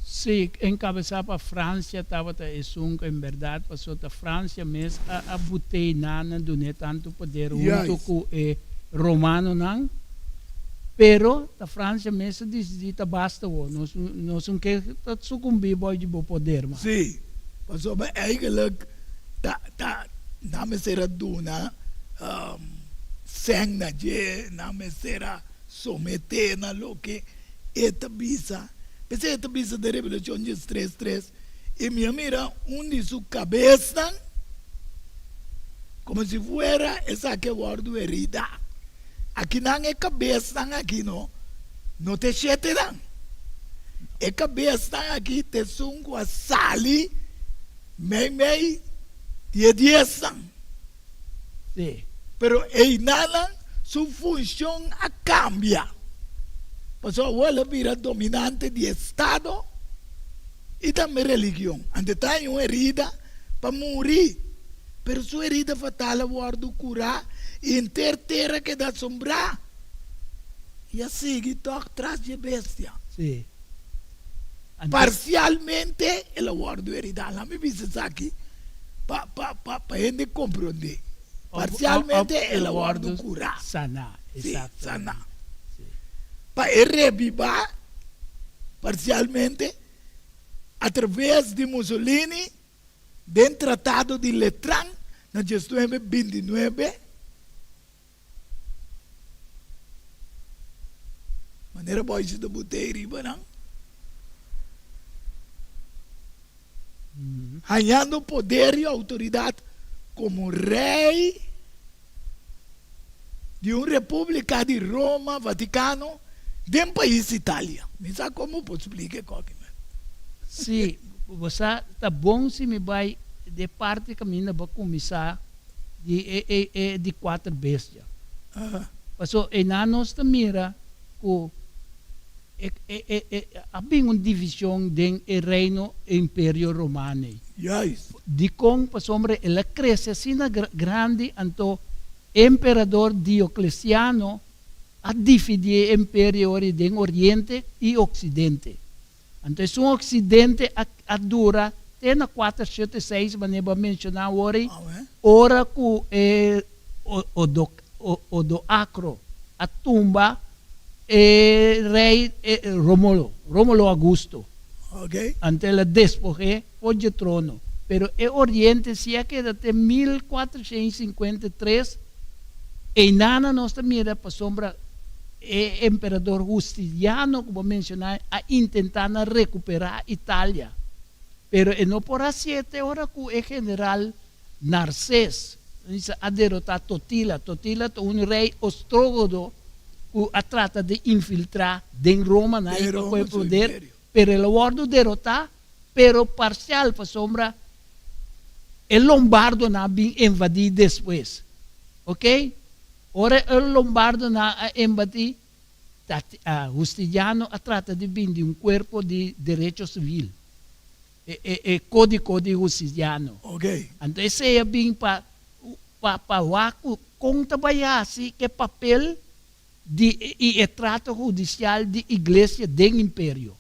Sí, encabeza pa Francia tabata esun cu en berdad pasobra ta Francia mes a a but'é nan na dun'é tanto poder hunto cu e Romanonan. Pero ta Francia mes a disidí ta basta wou, nos nos un ke ta sukumbí bou di bo poder mas. Sí, pasobra eigenlijk ta ta nan mester a duna sèn na dje, nan mester a someté na loke e ta bisa. P'esei e ta bisa den Revelashon diestres tres, I mi a mira un di su kabesnan komo si fuera esaki a wòrdu heridá. Akinan e kabesnan aki no, no ta e shetenan. E kabesnan aki ta esun ku a sali meimei di e diesnan. Sí. Pero einanan su funshon a kambia, pasobra awor el a bira dominante di estado i tambe religion. Ante ta haña un herida pa muri, pero su herida fatal a wòrdu kurá i henter tera keda asombrá i a sigui tòg tras dje bestia. Sí. Ante. Parsialmente el a wòrdu heridá. Laat mi bisa esaki pa pa pa pa hende komprondé. Parsialmente el a wòrdu kurá. Saná, Sí, saná. Pa e rebibá parsialmente atraves di Mussolini den Tratado di Letran na diesnuebe bintinuebe. Manera boys ta bot'é riba nan. Hañando poder i outoridat komo rei di un repúblika di Roma, Vatikano, den pais Italia. Mi sa kon bo por splika e koki, man. Sí, bo sa ta bon si mi bai den parti kaminda bo a kuminsá di e e e di kuater bestia. Paso einan nos ta mira ku e e e e a bin un divishon den e reino e imperio romano ei. Juist. Dikon? Pasobra el a krese asina grandi anto emperador Diocleciano a dividí e imperio ori den oriente i oksidente. Anto esun oksidente a a dura te na kuater shete seis manera bo a menshoná awor ei, ora ku e Odoacro a tumba e rei Romolo, Romolo Augusto. Anto el a despog'é for dje trono. Pero e oriente si a keda te 1453, einana nos ta mira pasobra E emperador Justiniano ku bo menshoná a intentá na rekuperá Italia, pero e no por hasié te ora ku e general Narsés a derotá Totila. Totila ta un rei ostrógodo ku a trata di infiltrá den Roma na i pa kohe poder, pero el a wòrdu derotá, pero parsial pasobra e lombardonan a bin invadí despues. Oke? Ora e lombardonan a embatí, Justiniano a trata di bindi un kuerpo di derecho sivil, e Kódiko di Justiniano. Anto esei a bin pa pa wak ku kon ta bai hasi ku e papel di i e trato hudisial di iglesia den imperio.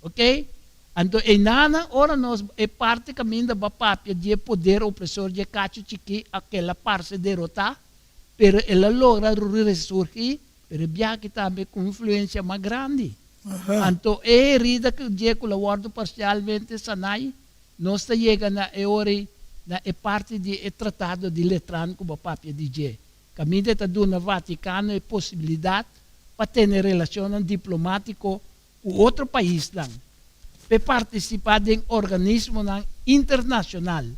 Ok? Anto einanan ora nos e parti kaminda bo a papia di e poder opresor di e kachu chikí a kela parse derotá, pero el a logra resurgí, pero e biaha aki tambe ku influensia mas grandi. Anto e herida ku dje ku lo wòrdu parsialmente sanai, nos ta yega na e ora ei na e parti di e tratado di Letran ku bo a papia di dje. Kaminda e ta duna Vatikano e posibilidat pa tene relashonnan diplomátiko ku otro paisnan p'e partisipá den organismonan internashonal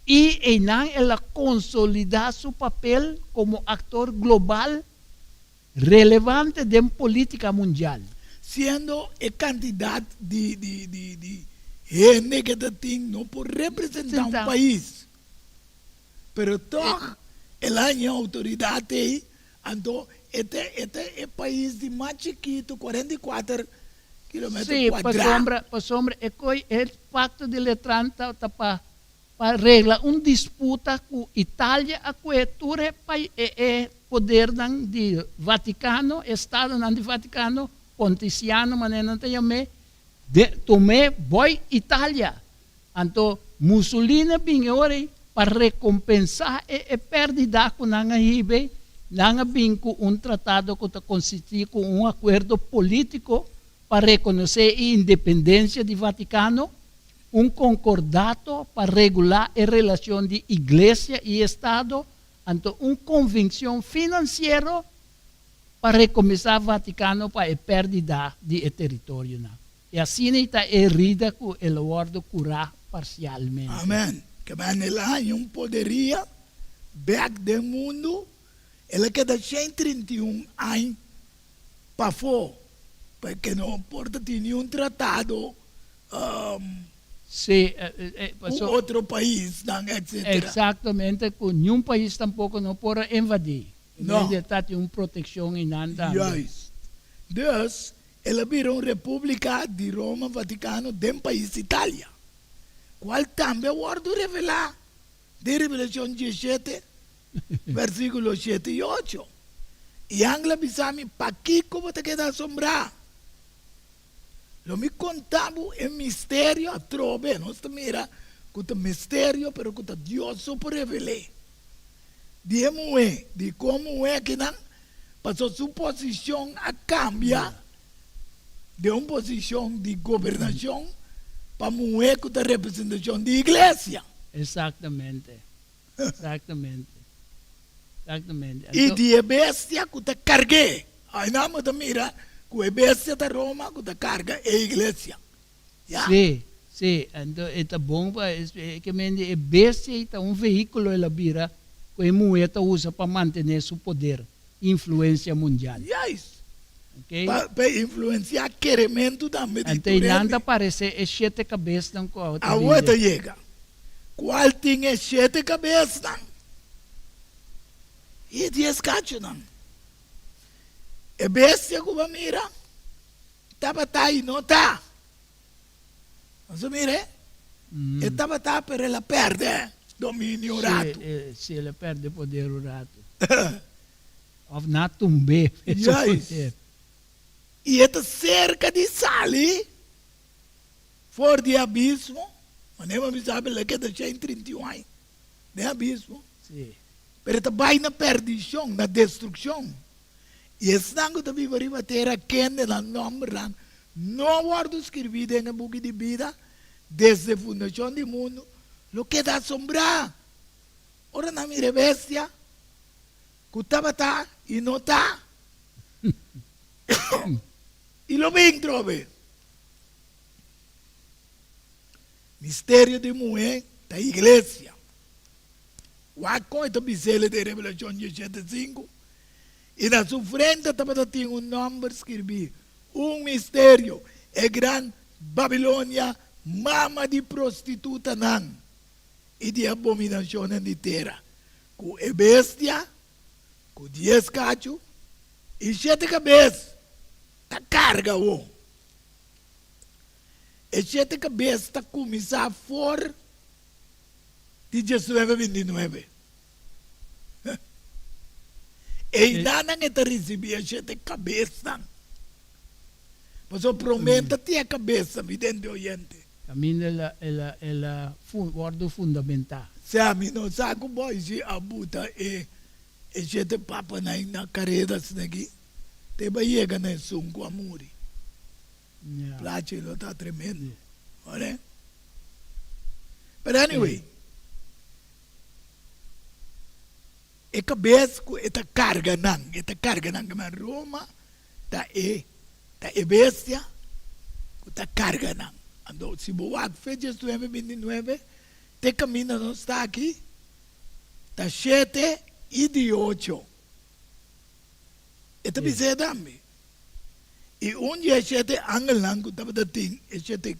i einan el a konsolidá su papel komo aktor global relevante den polítika mundial. Siendo e kantidat di di hende ke ta tin no por representá un pais, pero tòg el a haña outoridat ei. Anto e ta e ta e pais di mas chikitu, 44. kilometer Sí, kuadrá. pasobra, pasobra e koi e Pakto di Letran ta ta pa pa regla un disputa ku Italia a kue tur e pai e e podernan di Vatikano, estadonan di Vatikano, Pontisiano manera nan ta yam'é, de tum'é boi Italia. Anto Mussolini a bin e ora ei pa rekompensá e e pèrdida ku nan a hiba ei, nan a bin ku un tratado ku ta konsistí ku un akuerdo polítiko pa rekonosé e independensia di Vatikano, un konkordato pa regulá e relashon di iglesia i estado, anto un konvenshon finansiero pa rekompensá Vatikano pa e pèrdida di e teritorionan. I asina i ta e herida ku e lo wòrdu kurá parsialmente. Amen. Kebanda el a haña un poderia bèk den mundu, el a keda 131 añ pafó, paske no por ta tin niun tratado Sí, ku otro paisnan, etcetera. Eksaktamente, ku niun pais tampoko no por a invadí. No. Mester ta tin un protekshon einan tambe. Juist. Dus, El a bira un repúblika di Roma Vatikano den pais Italia, kual tambe a wòrdu revelá den Revelashon 17, versíkulo shete i ocho. I angel a bisa mi, Pakiko bo ta keda asombrá? Lo mi konta bo e misterio atrobe. Nos ta mira ku ta misterio, pero ku ta Dios so por revel'é. Di e muhé, di kon muhé akinan Pasobra su posishon a kambia den un posishon di gobernashon pa muhé ku ta representashon di iglesia. Exactamente. Exactamente. Exactamente. I di e bestia ku ta karg'é. Ainan bo ta mira ku e bestia ta Roma ku ta karga e iglesia. Ya. Sí, sí. Anto e ta bon pa e ke men di e bestia ei ta un vehíkulo el a bira ku e muhé ta usa pa mantené su poder, influensia mundial. Juist. Oké. Pa pa influensiá kerementu tambe di Anto tur einan ta hende. paresé e shete kabesnan ku awe ta Awe ta binde. yega. Kual tin e shete kabesnan i e dies kachunan? E bestia ku bo a mira Tabata i no ta. Nos a mira e? E tabata pero el a pèrdè dominio un ratu. Sí, el a pèrdè poder un ratu. Òf nan a tumb'é su poder. I e ta serka di sali for di e abismo, manera mi a bisa el a keda 131 aña den abismo. Pero e ta bai na pèrdishon, na destrukshon. I esnan ku ta biba riba tera kende nan nòmbernan no a wòrdu skirbí den e buki di bida desde fundashon di mundu lo keda asombrá ora nan mira e bestia ku tabata i no ta i lo bin trobe. Misterio di muhé ta iglesia. Wak kon e ta bis'el den Revelashon 17, 5, I na su frente tabata tin un nòmber skirbí, Un misterio, e gran Babilonia, mama di prostitutanan i di abominashonnan di tera, ku e bestia ku dies kachu i shete kabes ta karga awor. E shete kabes ta kuminsá for di diesnuebe bintinuebe. Einan e ta risibí e shete kabesnan. Pasobra promé ta tin e kabes, vidente oyente. Kaminda el a el a el a wòrdu fundamentá. Sea mi no sa ku Boise a buta e e shete papanan na kareda asina aki te bai yega na esun ku a muri. Plachi lo ta tremendo. Ore? But anyway, e kabes ku e ta karga nan, e ta karga nan, kema Roma ta e ta e bestia ku ta karga nan. Anto si bo wak Fechas nuebe binti nuebe te kaminda nos ta aki ta shete i di ocho. E ta bis'é tambe. I un di e shete angelnan ku tabata tin e shete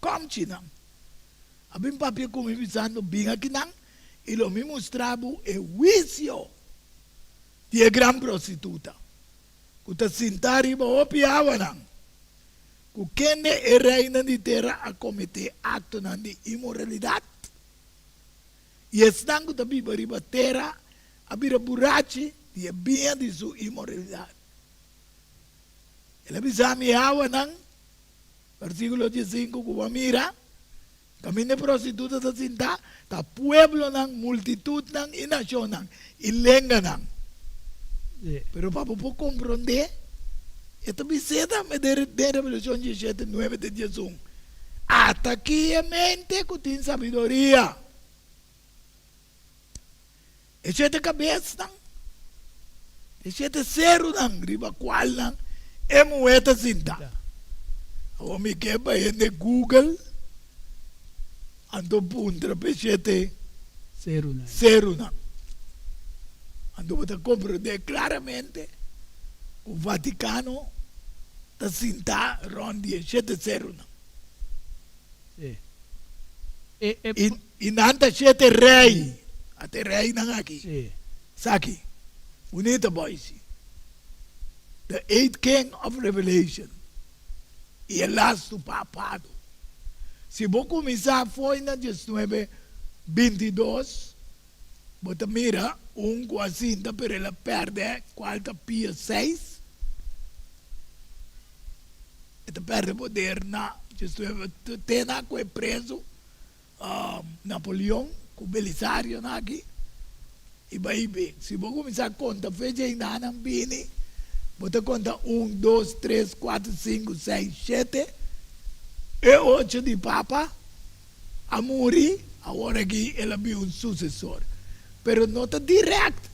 kòmchinan a bin papia ku mi bisando, Bin akinan, i lo mi mustra bo e huisio di e gran prostituta ku ta sintá riba hopi awanan. Ku kende e reinan di tera a kometé aktonan di inmoralidat, i esnan ku ta biba riba tera a bira burachi di e biña di su inmoralidat. El a bisa mi e awanan, versíkulo diesinku, ku bo a mira, kaminda e prostituta ta sintá, ta pueblonan, multitutnan i nashonnan i lenganan. Pero pa bo por komprondé, e ta bis'é tambe den Revelashon diesshete, nuebe te diesun, Ata ki e mente ku tin sabiduria. E shete kabesnan, e shete serunan riba kualnan e muhé ta sinta. Awor mi ke pa hende Google anto puntra pa e shete serunan. Anto bo ta komprondé klaramente ku Vatikano ta sinta rònt di e shete serunan. I nan ta shete rei. Ata e reinan aki. Esaki. Bunita boisi. The eight king of Revelation. I e lastu papado. Si bo kuminsá fo'i na diesnuebe bintidos, bo ta mira un ku a sinta pero el a pèrdè kual ta pia seis. E ta pèrdè poder na diesnuebe te na ku e prezu Napoleon ku Belisario na aki i bai bin. Si bo kuminsá konta fecha i nan bini, bo ta konta un, dos, tres, kuater, sinku, seis, shete, e ocho di papa a muri, awor aki el a bin un susesor. Pero no ta dirèkt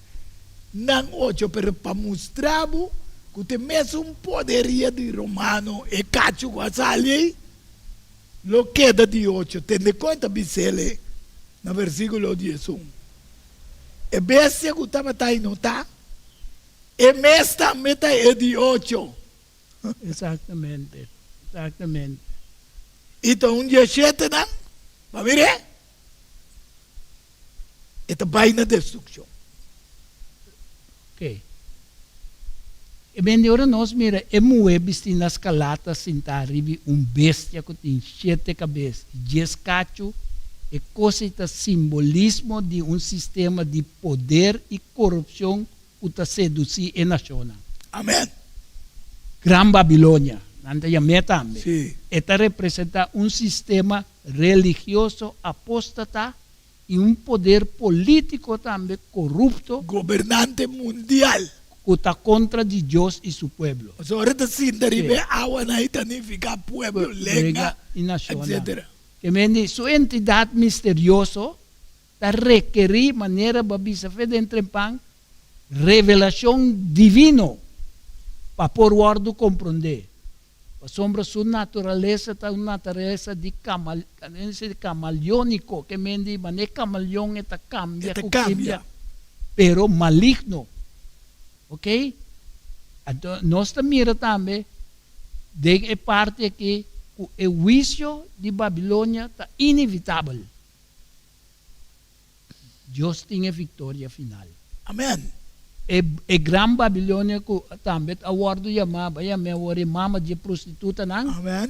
nan ocho, pero pa mustra bo ku ta e mesun poderia di romano e kachu ku a sali ei, Lo keda di ocho, tende kon e ta bis'el na versíkulo diesun. E bestia ku tabata i no ta, e mes tambe ta e di ocho. Exactamente, exactamente. I ta un dieshetenan, bo a mir'é? E ta bai na destrukshon. Ok. E bende ora nos mira e muhé bistí na skalata sintá riba un bestia ku tin shete kabes i dies kachu, e kos ei ta simbolismo di un sistema di poder i korupshon ku ta sedusí e nashonnan. Amen. Gran Babilonia, nan ta yam'é tambe. Sí. E ta representá un sistema religioso apóstata i un poder polítiko tambe korupto. Gobernante mundial. Ku ta kontra di Dios i su pueblo. Pasobra ora ta sinta riba e awanan ei ta nifiká pueblo, lenga, i nashonnan. Etsetera. Ke mende su entidat misterioso ta rekerí, manera bo a bisa fe den trempan, revelashon divino pa por wòrdu komprondé. Pasobra su naturalesa ta un naturalesa di kamal, kamaleóniko, ke men di manera e kamaleon e ta kambia E ta ku kambia. kambia, pero maligno. Oke? Anto nos ta mira tambe den e parti aki ku e huisio di Babilonia ta inevitabel. Dios tin e viktoria final. Amen. E e gran Babilonia ku tambe a wòrdu yamá, bo a yam'é awor e mama di e prostitutanan. Amen.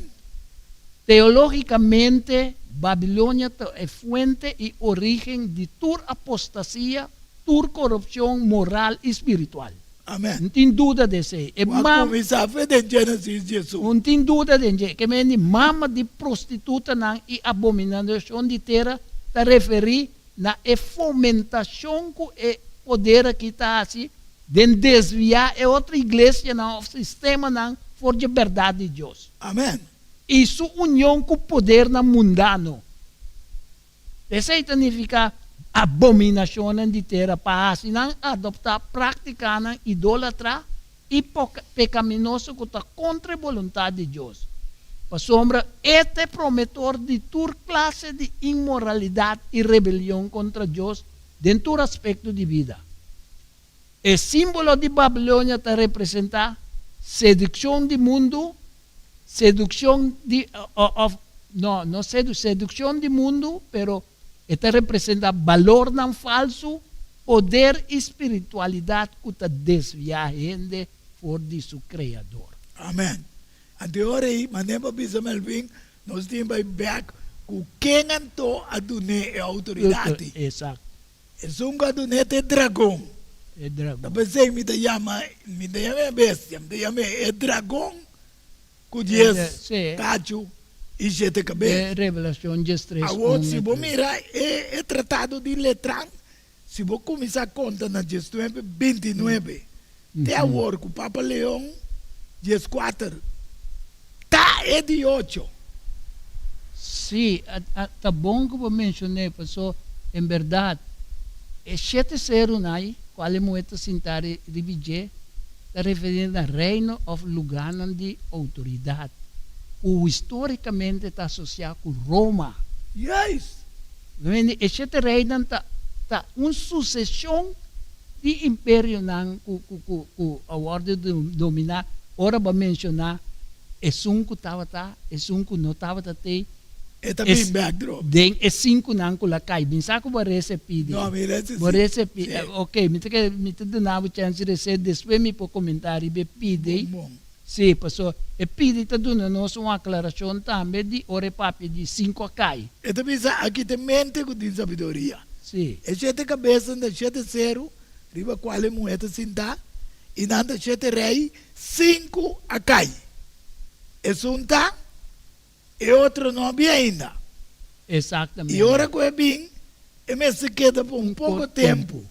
Teológikamente, Babilonia ta e fuente i orígen di tur apostasia, tur korupshon moral i spiritual. Amen. No tin duda di esei. E Ku a mama. kuminsá fe den Génesis 11. No tin duda den dje. Ke mende mama di prostitutanan i abominashon di tera ta referí na e fomentashon ku e poder akí ta hasi den desviá e otro iglesianan òf sistemanan for dje bèrdat di Dios. Amen. I su union ku podernan mundano. Esei ta nifiká abominashonnan di tera pa hasi nan adoptá práktikanan idólatra i pekaminoso ku ta kontra e boluntat di Dios. Pasobra e ta e prometor di tur klase di inmoralidat i rebelion kontra Dios den tur aspekto di bida. E símbolo di Babilonia ta representá sedukshon di mundu, sedukshon di, òf, no, no sedu, sedukshon di mundu, pero e ta representá balornan falsu, poder i spiritualidat ku ta desviá hende for di su Kreador. Amèn. Anto e ora ei, manera bo a bisa Melvin, nos tin bai bek ku ken anto a dun'é e outoridat ei. Exacto. Esun ku a dun'é ta e dragon. E dragon. Ta p'esei mi ta yama, mi ta yam'é e bestia, mi ta yam'é e dragon ku dies kachu i shete kabes. E Revelacion diestres Awor, un si e bo tres. mira e e tratado di letran, si bo kuminsá konta na diesnuebe bintinuebe te awor ku Papa Leon dieskuater ta e di ocho. Sí, ta bon ku bo menshon'é, paso en bèrdat e shete serunan ei, kual e muhé ta sintá riba dje, ta referí na reino òf lugánan di outoridat ku histórikamente ta asosiá ku Roma. Juist! E shete reinan ta ta un suseshon di imperionan ku ku ku a wòrdu dominá ora bo a menshoná esun ku tabata, esun ku no tabata tei, E ta bin bek drop. Den e sinkunan ku la kai. Bin sa ku bo a resa e pidi. No, mi resa Bo si. resa e pidi. Si. Ok, mi ta kere, mi ta duna bo chèns di resa despues mi por komentá riba e pidi. Bon, bon. Si, paso e pidi ta duna nos un aklarashon tambe di ora e papia di sinku a kai. E ta bisa, Aki ta e mente ku tin sabiduria. Si. E shete kabesan ta shete seru riba kual e muhé ta sintá, i nan ta shete rei, sinku a kai. Esun ta. E otro no a bin ainda. Exactamente. I ora ku e bin, e mester keda pa un poko tempu.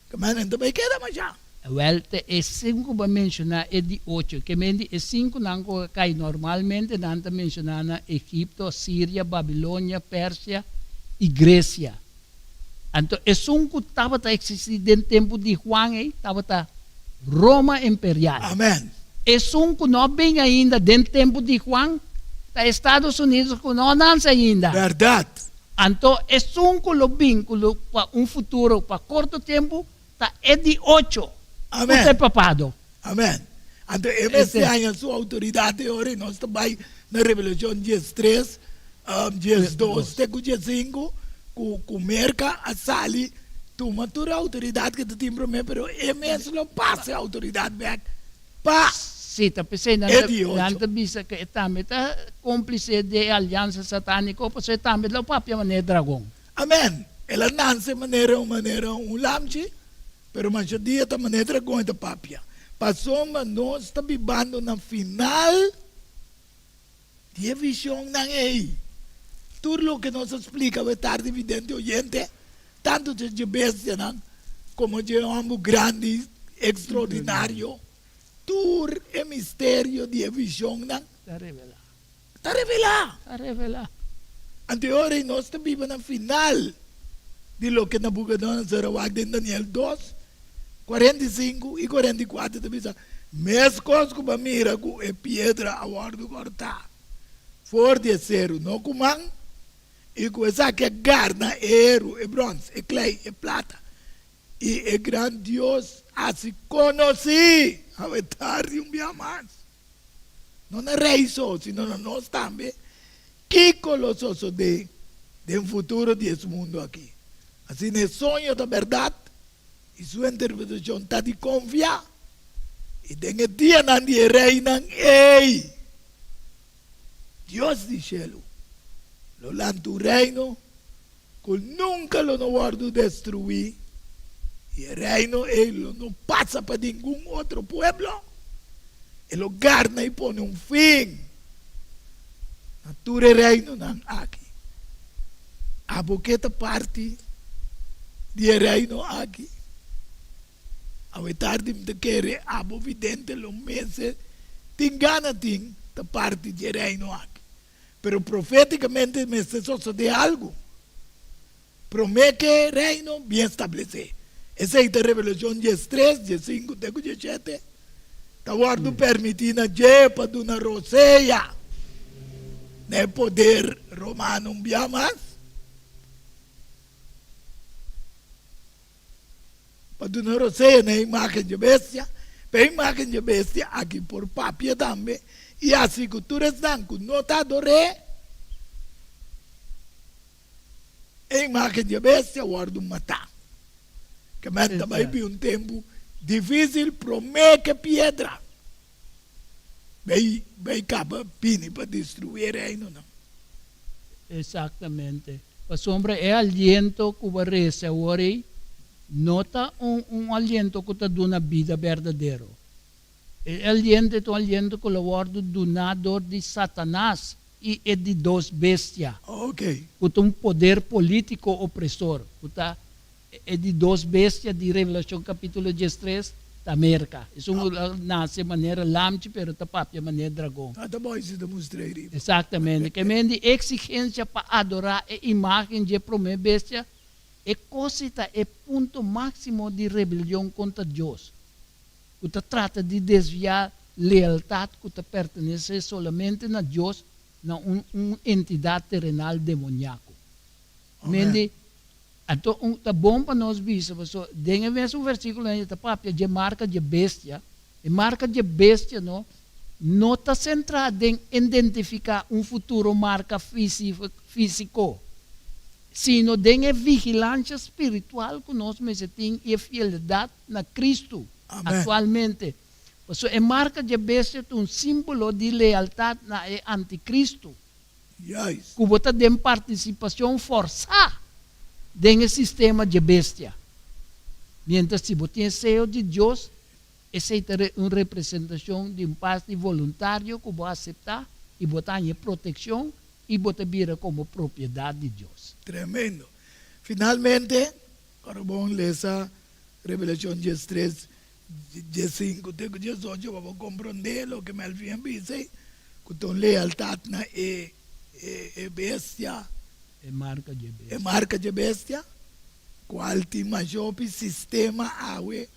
Ke manera no ta bai keda masha. Wèl, te e sinku bo a menshoná e di ocho. Ke men di e sinkunan ku a kai normalmente nan ta menshoná na Egipto, Asiria, Babilonia, Persia i Gresia. Anto esun ku tabata eksistí den tempu di Juan ei tabata Roma imperial. Amen. Esun ku no a bin ainda den tempu di Juan ta Estados Unidos ku no a nanse ainda. Bèrdat. Anto esun ku lo bin ku lo pa un futuro pa korto tempu ta e di ocho ku ta e papado. Amen. Anto e mester haña su outoridat e ora i nos ta bai na Revelashon diestres, diesdos te ku diesinku ku ku Merka a sali tuma tur e outoridat ku e ta tin promé pero e mes lo pasa e outoridat bèk pa Sí, ta p'esei nan e ta di nan ocho. ta bisa ku e tambe ta kómplise di e aliansa satániko pasobra e tambe lo papia manera dragon. Amen. El a nanse manera un manera un lamchi. Pero masha dia ta manera dragon e ta papia. Pasobra nos ta bibando na final di e visionnan ei. Tur loke nos a splika awe tardi vidente oyente, tantu dje bestianan komo dje hòmber grandi ekstraordinario, tur e misterio di e visionnan Ta revelá. Ta revelá. Ta revelá. Anto e ora ei nos ta biba na final di loke Nabucodonosor a wak den Daniel dos, 45 i 44 ta bisa, Meskos ku bo mira ku e piedra a wòrdu kòrtá for di e seru no ku man, i ku esaki a garna e heru, e bròns, e klei, e plata, i e gran Dios hasi konosí awe tardi un bia mas. No na rei so, sino na nos tambe, kiko lo sosodé den futuro di es mundu aki. Asina e soño ta bèrdat i su interpretashon ta di konfia. I den e dianan di e reinan ei, Dios di shelu lo lanta un reino ku nunka lo no wòrdu destruí, i e reino ei lo no pasa pa ningun otro pueblo. E lo garna i pone un fin na tur e reinonan aki. Abo ke ta parti di e reino aki? Awe tardi mi ta kere abo vidente lo mester tin gana tin ta parti di e reino aki. Pero proféticamente mester sosodé algu promé ke Reino bien establesé. Esei ta Revelashon diestres, diesinku te ku dieshete. Ta wòrdu permití na dje pa duna rosea na e poder romano un bia mas. Pa duna rosea na e imágen dje bestia, pa e imágen dje bestia aki por papia tambe i hasi ku tur esnan ku no ta ador'é e imágen dje bestia wòrdu matá. Ke men ta bai bin un tempu difísil promé ke piedra. Bay bay kaba bini pa destruí e reinonan. Exactamente. Pasobra e aliento ku bo a rese awor ei no ta un un aliento ku ta duna bida berdadero. E aliento ta un aliento ku lo wòrdu duná dor di Satanas i e di dos bestia, ku ta un poder polítiko opresor, ku ta E di dos bestia di Revelashon kapítulo diestres ta Merka. Esun ku a nase manera lamchi pero ta papia manera dragon. Ta boy si ta mustra ei riba. Exactamente. Ke men di exigencia pa adorá e imágen dje promé bestia, e kosi ta e punto máximo di rebelion kontra Dios, ku ta trata di desviá lealtat ku ta pertenesé solamente na Dios na un un entidat terenal demoniako. Men di Anto un ta bon pa nos bisa, pasobra den e mesun versíkulo ei ta papia dje marka dje bestia. E marka dje bestia no no ta sentrá den identifiká un futuro marka físiko, sino den e vigilansha spiritual ku nos mester tin i e fieldat na Kristu aktualmente. Pasobra e marka dje bestia ta un símbolo di lealtat na e antikristu. Juist. Ku bo ta den partisipashon fòrsá den e sistema dje bestia. Miéntras si bo tin e seo di Dios, esei ta un representashon di un parti voluntario ku bo a aseptá i bo ta haña e protekshon i bo ta bira komo propiedat di Dios. Tremendo. Finalmente, ora bo lesa Revelashon diestres, Diesinku te ku diesocho pa bo komprondé loke Melvin a bisa ei, ku ta un lealtat na e e bestia, E marka dje bestia. E marka dje bestia, kual tin masha hopi sistema awe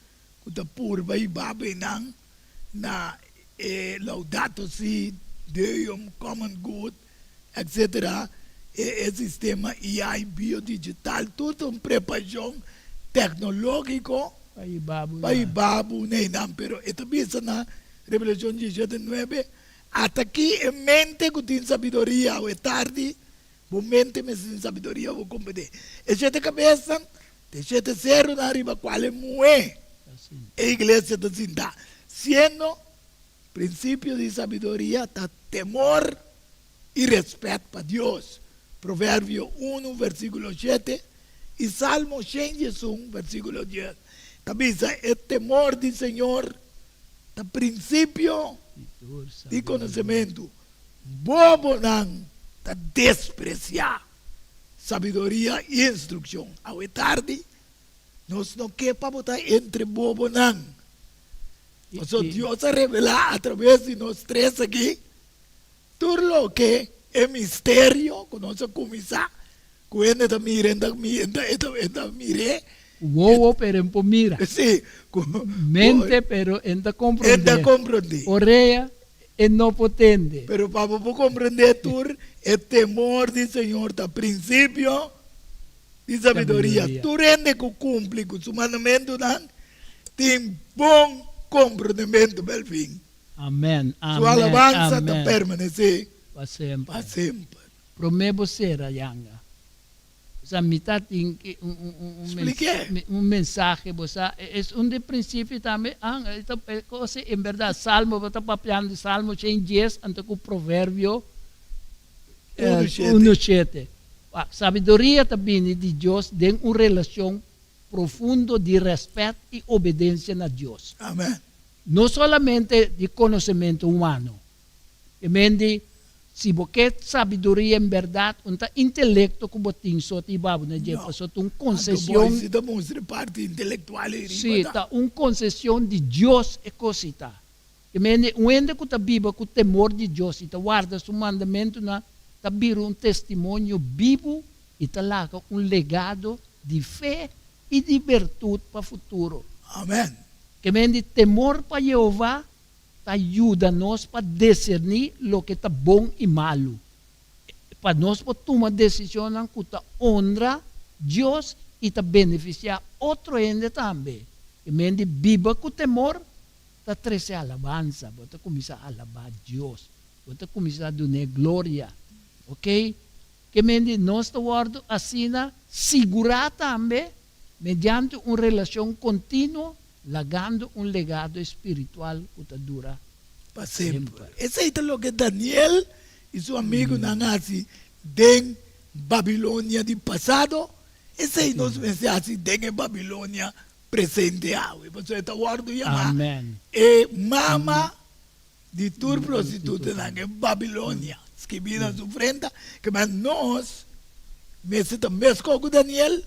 ku ta purba i baba einan na e Laudato Si Deum, Common Good, etcetera, e e sistema AI biodigital tur ta un prepashon teknologiko Pa hiba bo pa hiba bo na einan. Pero e ta bisa na Revelashon diesshete nuebe, Ata aki e mente ku tin sabiduria awe tardi, bo mente mester tin sabiduria bo komprendé. E shete kabesnan ta e shete serunan riba kual e muhé, e iglesia ta sintá, siendo Prinsipio di sabiduria ta temor i rèspèt pa Dios, Proverbio unu versíkulo shete i Salmo shen diesun versíkulo dies ta bisa e temor di Señor ta prinsipio di konosementu, bobonan ta despresiá sabiduria i instrukshon. Awe tardi nos no ke pa bo ta entre bobonan. Pasobra Dios a revelá atraves di nos tres aki tur loke e misterio ku nos a kuminsá ku hende ta mira, e ta mir'é. Ku wowo pero en por mira. Sí, ku mente pero en ta komprondé. En ta komprondé. Orea en no por tende. Pero pa bo por komprondé tur, e temor di Señor ta prinsipio di sabiduria. Tur hende ku kumpli ku su mandamentunan tin bon komprondementu, Melvin. Amen, Su amen, alabansa ta amen. permanesé Pa semper. pa semper. Promé bo sera yanga. Bo sa mi ta tin ki un un un un Splik'é. un mensahe bo sa es un di prinsipio tambe an e ta e kos en bèrdat salmo bo ta papiando di salmo 110 anto ku proverbio Unu shete. Unu shete. Wak, sabiduria ta bini di Dios den un relashon profundo di rèspèt i obedensia na Dios. Amen. No solamente di konosementu humano. E men di, si bo ke sabiduria en bèrdat, un ta intelekto ku bo tin so ta hiba bo na dje, No. pasobra ta un Anto bo konseshon. si ta mustra e parti intelektual ei riba Sí, ta. ta un konseshon di Dios e kos ei ta. E mende, un hende ku ta biba ku temor di Dios i ta warda su mandamentunan ta bira un testimonio bibu i ta laga un legado di fe i di bertut pa futuro. Amen. Ke mende, temor pa Jehová ta yuda nos pa diserní loke ta bon i malu, pa nos por tuma desishonnan ku ta onra Dios i ta benefisiá otro hende tambe. E mende, biba ku temor ta trese alabansa, bo ta kuminsá alabá Dios, bo ta kuminsá dun'é gloria, ok? Ke men di nos ta wòrdu asina sigurá tambe mediante un relashon kontinuo, lagando un legado espiritual ku ta dura Pa Pa semper. Esei ta loke Daniel i su amigunan a hasi den Babilonia di pasado, esei nos mester hasi den e Babilonia presente awe. Pasobra e ta wòrdu yamá e mama di tur prostitutanan, e Babilonia, skibí na su frenta. Kema nos mester ta meskos ku Daniel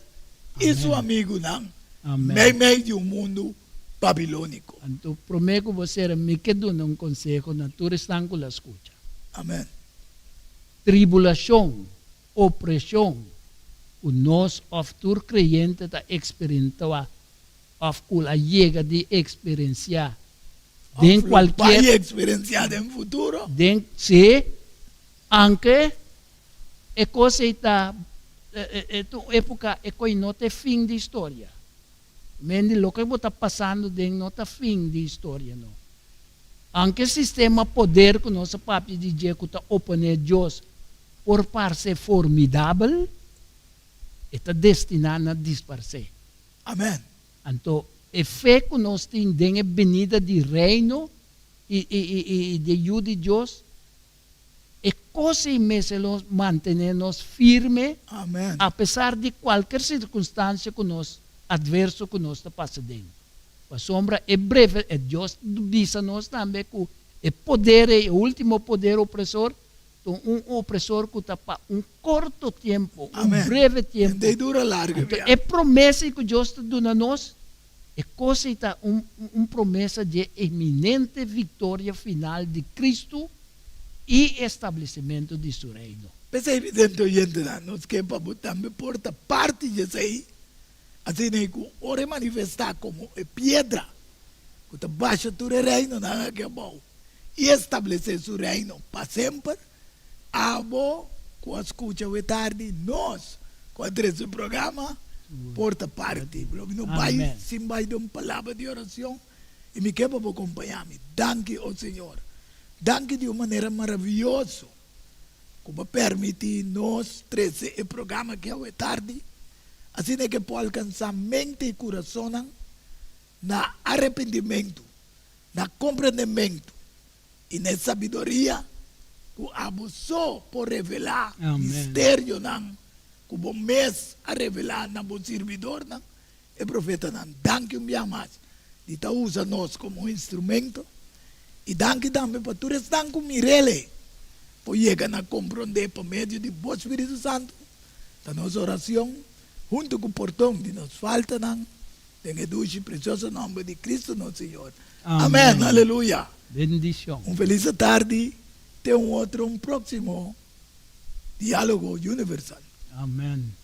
i su amigunan meimei di un mundu babilóniko. Anto promé ku bo sera, mi ke duna un konseho na tur esnan ku la skucha. Amèn. Tribulashon, opreshon ku nos òf tur kreyente ta eksperentoa òf ku a yega di eksperensiá den Òf lo kualkier. bai eksperensiá den futuro. Den, sí, anke e kos ei ta, e ta un époka e koi no ta e fin di historia. Mendi loke bo ta pasando den no ta fin di historia no. Aunke sistema poder ku nos a papia di dje ku ta oponé Dios por parse formidabel, e ta destiná na disparsé. Amen. Anto, e fe ku nos tin den e binida di Reino i i di e Yu di Dios E kos ei mester lo mantené nos firme Amen. apesar di kualker sirkunstansia ku nos atverso ku nos ta pasa den. Pasobra e breve e Dios bisa nos tambe ku e poder ei, e ultimo poder opresor, ta un opresor ku ta pa un korto tempu, un Amen. breve En tempu. ta e dura largu Anto bia. e promesa ei ku Dios ta duna nos E kos ei ta un un promesa dje eminente viktoria final di Kristu i e establesimentu di su Reino. P'esei, vidente oyentenan, nos ke pa bo tambe por ta parti di esei, asina ei ku ora e manifestá komo e piedra ku ta basha tur e reinonan aki abou i establesé su Reino pa semper, Abo ku a skucha awe tardi, nos ku a trese e programa por ta parti. Lo mi no bai sin bai den un palabra di oracion i mi ke pa bo kompañá mi. Danki, o Señor. Danki di un manera maravioso ku bo a permití nos trese e programa aki awe tardi, asina ke por alkansá mente i kurasonnan na arepentimentu, na komprendementu i na e sabiduria ku abo so por revelá misterionan ku bo mes a revelá na bo sirbidornan, e profetanan. Danki un bia mas di ta usa nos komo un instrumento, i danki tambe pa tur esnan ku mir'el por yega na komprondé pa medio di bo Spiritu Santu. Ta nos oracion hunto cu porton di nos faltanan den e dushi precioso nomber di Cristo nos Señor. Amen. Aleluya. Bendicion. Un feliz atardi te un otro un proximo Dialogo Universal. Amen.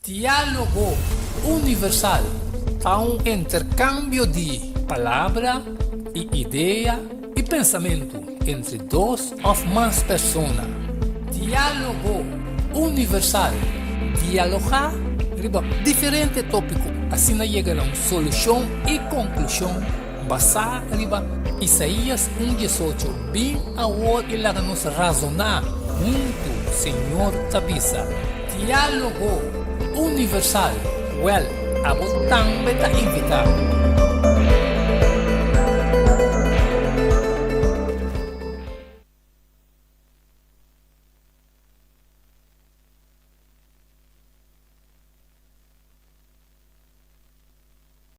Diálogo Universal ta un interkambio di palabra i idea i pensamentu entre dos òf mas persona. Diálogo Universal, dialogá riba diferente tópiko asina yega na un solushon i konklushon basá riba Isaías un diesocho, Bin awor i laga nos razoná huntu, Señor ta bisa. Diálogo Universal, Wèl, abo tambe ta invitá.